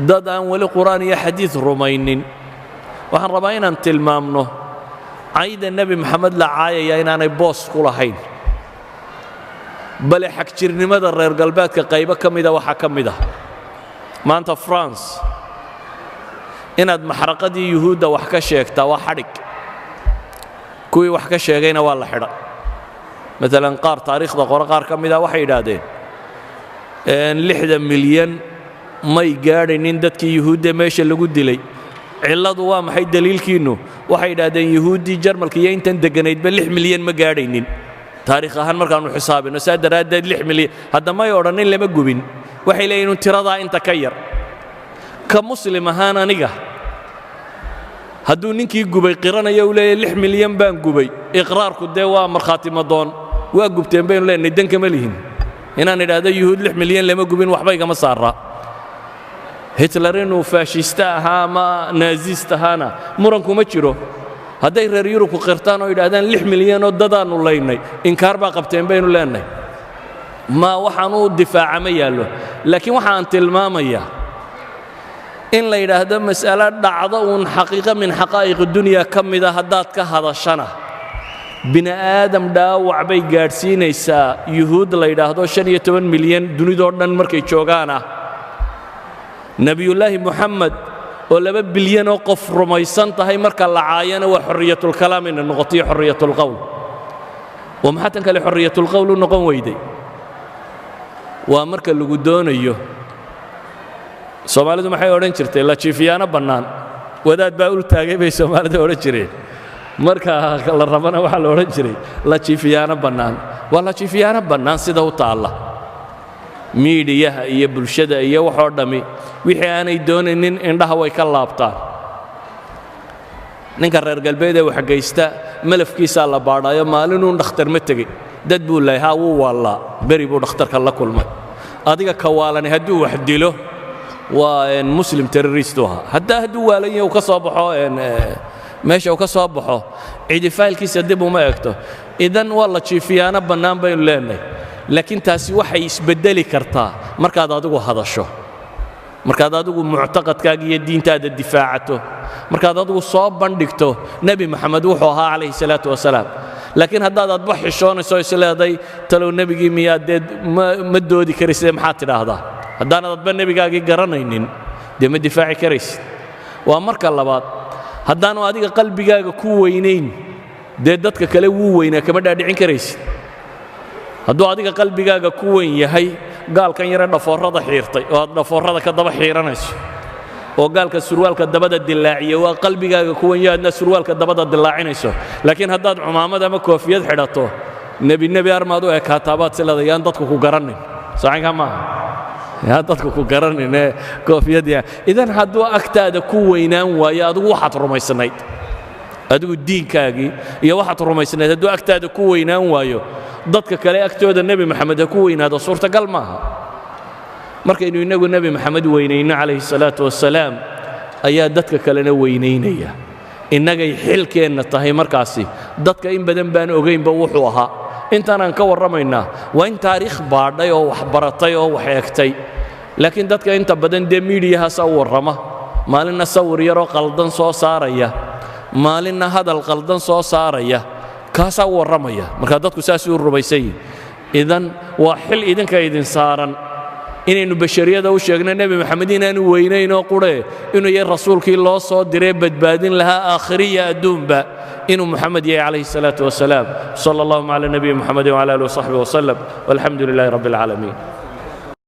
dad aan weli Qur'aan iyo xadiid rumaynin, waxaan rabaa inaan tilmaamno cayda Nebi Moxamed la caayaya inaanay boos ku lahayn. Bale xagjirnimada reer galbeedka qaybo ka mida waxaa ka mid ah maanta France inaad maxraqadii Yuhuudda wax ka sheegtaa waa xadhig. Kuwii wax ka sheegayna waa la xidha. Maalan qaar taariikhda qore qaar ka mida waxay yidhaahdeen 60 milyan may gaadhaynin dadkii Yuhuudda meesha lagu dilay. Cilladu waa maxay? Daliilkiinnu? Waxay yidhaahdeen Yuhuuddii Jarmalka iyo intan degganaydba 6 milyan ma gaadhaynin taariikh ahaan markaannu xisaabino, saa daraaddeed 6 milyan. Hadda may odhannin lama gubin, waxay leeyihin tiradaa inta ka yar. Ka Muslim ahaan aniga Hadduu ninkii gubay qiranaya uu leeyahy 6 milyan baan gubay, iqraarku dee waa markhaati madoon, waa gubteen baynu leenahay. Dan kama lihin inaan idhaahdo Yuhuud 6 milyan lama gubin, waxba igama saara. Hitler inuu faashiste ahaa ama naazist ahaana muran kuma jiro. Hadday reer Yurubku qirtaan oo yidhahdaan 6 milyanoo dadaannu laynay, inkaar baa qabteen baynu leenahay, ma waxaan u difaaca ma yaallo. Laakiin waxaan tilmaamayaa in la yidhaahdo mas'alo dhacdo uun xaqiiqo min xaqaa'iq dunya ka mida haddaad ka hadashana, bini aadam dhaawac bay gaadhsiinaysaa. Yuhuud la yidhaahdo 15 milyan dunidoo dhan markay joogaana, Nebiyullaahi Moxamed oo 2 bilyanoo qof rumaysan tahay marka la caayana, waa xorriyatulkalaam inay noqoto iyo xorriyatulqowl. Oo maxaa tan kale xorriyatulqowl u noqon weyday? Waa marka lagu doonayo. Soomaalidu maxay odhan jirtay? La jiifiyaano bannaan, wadaad baa ul taagay bay Soomaalidu odhan jireen. Marka la rabana waxaa la odhan jiray la jiifiyaano bannaan. Waa la jiifiyaano bannaan sida u taalla miidiyaha iyo bulshada iyo waxoo dhammi. Wixii aanay doonaynin indhaha way ka laabtaan. Ninka reer galbeed ee waxgaysta malafkiisaa la baadhaayo, maalinuun dhakhtar ma tegey, dad buu lahay, haa, wuu waallaa, beri buu dhakhtarka la kulmay. Adiga ka waalani hadduu wax dilo, waa Muslim terrorist u ahaa. Hadduu waalan yahay uu ka soo baxo meesha uu ka soo baxo, cidi faylkiisa dib uma egto. Idan waa la jiifiyaano bannaan baynu leenahay, laakiin taasi waxay isbeddeli kartaa markaad adigu hadasho, markaad adigu muctaqadkaaga iyo diintaada difaacato, markaad adigu soo bandhigto Nebi Moxamed wuxuu ahaa calayhi salaatu wasalaam. Laakiin haddaad adba xishoonayso, is leeday talow nebigii miyaad dee ma doodi karaysid, maxaad tidhaahdaa? Haddaanad adba nebigaagii garanaynin, dee ma difaaci karaysid. Waa marka labaad, haddaanu adiga qalbigaaga ku weynayn, dee dadka kale wuu weynaa kama dhaadhicin karaysid. Hadduu adiga qalbigaaga ku weyn yahay gaalkan yare dhafoorrada xiirtay oo aad dhafoorrada ka daba xiiranayso, oo gaalka surwaalka dabada dilaaciya waa qalbigaaga ku weyn yahay, adna surwaalka dabada dilaacinayso. Laakiin haddaad cumaamad ama koofiyad xidhato, nebi nebi armaad u ekaataa baad si leedahay, yaan dadku ku garannin. Sacankaa maaha, yaan dadku ku garannin ee koofiyad. Idan hadduu agtaada ku weynaan waayo adigu waxaad rumaysnayd, adigu diinkaagii iyo waxaad rumaysnayd hadduu agtaada ku weynaan waayo, dadka kale agtooda Nebi Moxamed ha ku weynaado suurtagal maaha. Markaynu innagu Nebi Moxamed weynayno calayhi salaatu wasalaam, ayaa dadka kalena weynaynaya. Innagay xilkeenna tahay markaasi. Dadka in badan baan ogaynba wuxuu ahaa. Intaanaan ka warramaynaa waa in taariikh baadhay oo wax baratay oo wax eegtay, laakiin dadka inta badan dee miidiyahaasa u warrama, maalinna sawir yaroo qaldan soo saaraya, maalinna hadal qaldan soo saaraya, kaasaa u warramaya. Marka dadku saasuu rumaysan yihin. Idan waa xil idinka idin saaran inaynu bashariyada u sheegno Nebi Moxamed inaanu weynaynoo qurhe, inuu yahay rasuulkii loo soo diree badbaadin lahaa aakhiriya adduunba, inuu Moxamed yahay calayhi salaatu wasalaam. Sala allahuma cala nabiyi Moxamedin wcala alihi wasaxbihi wasalam, walxamdu lilahi rabbi alcaalamiin.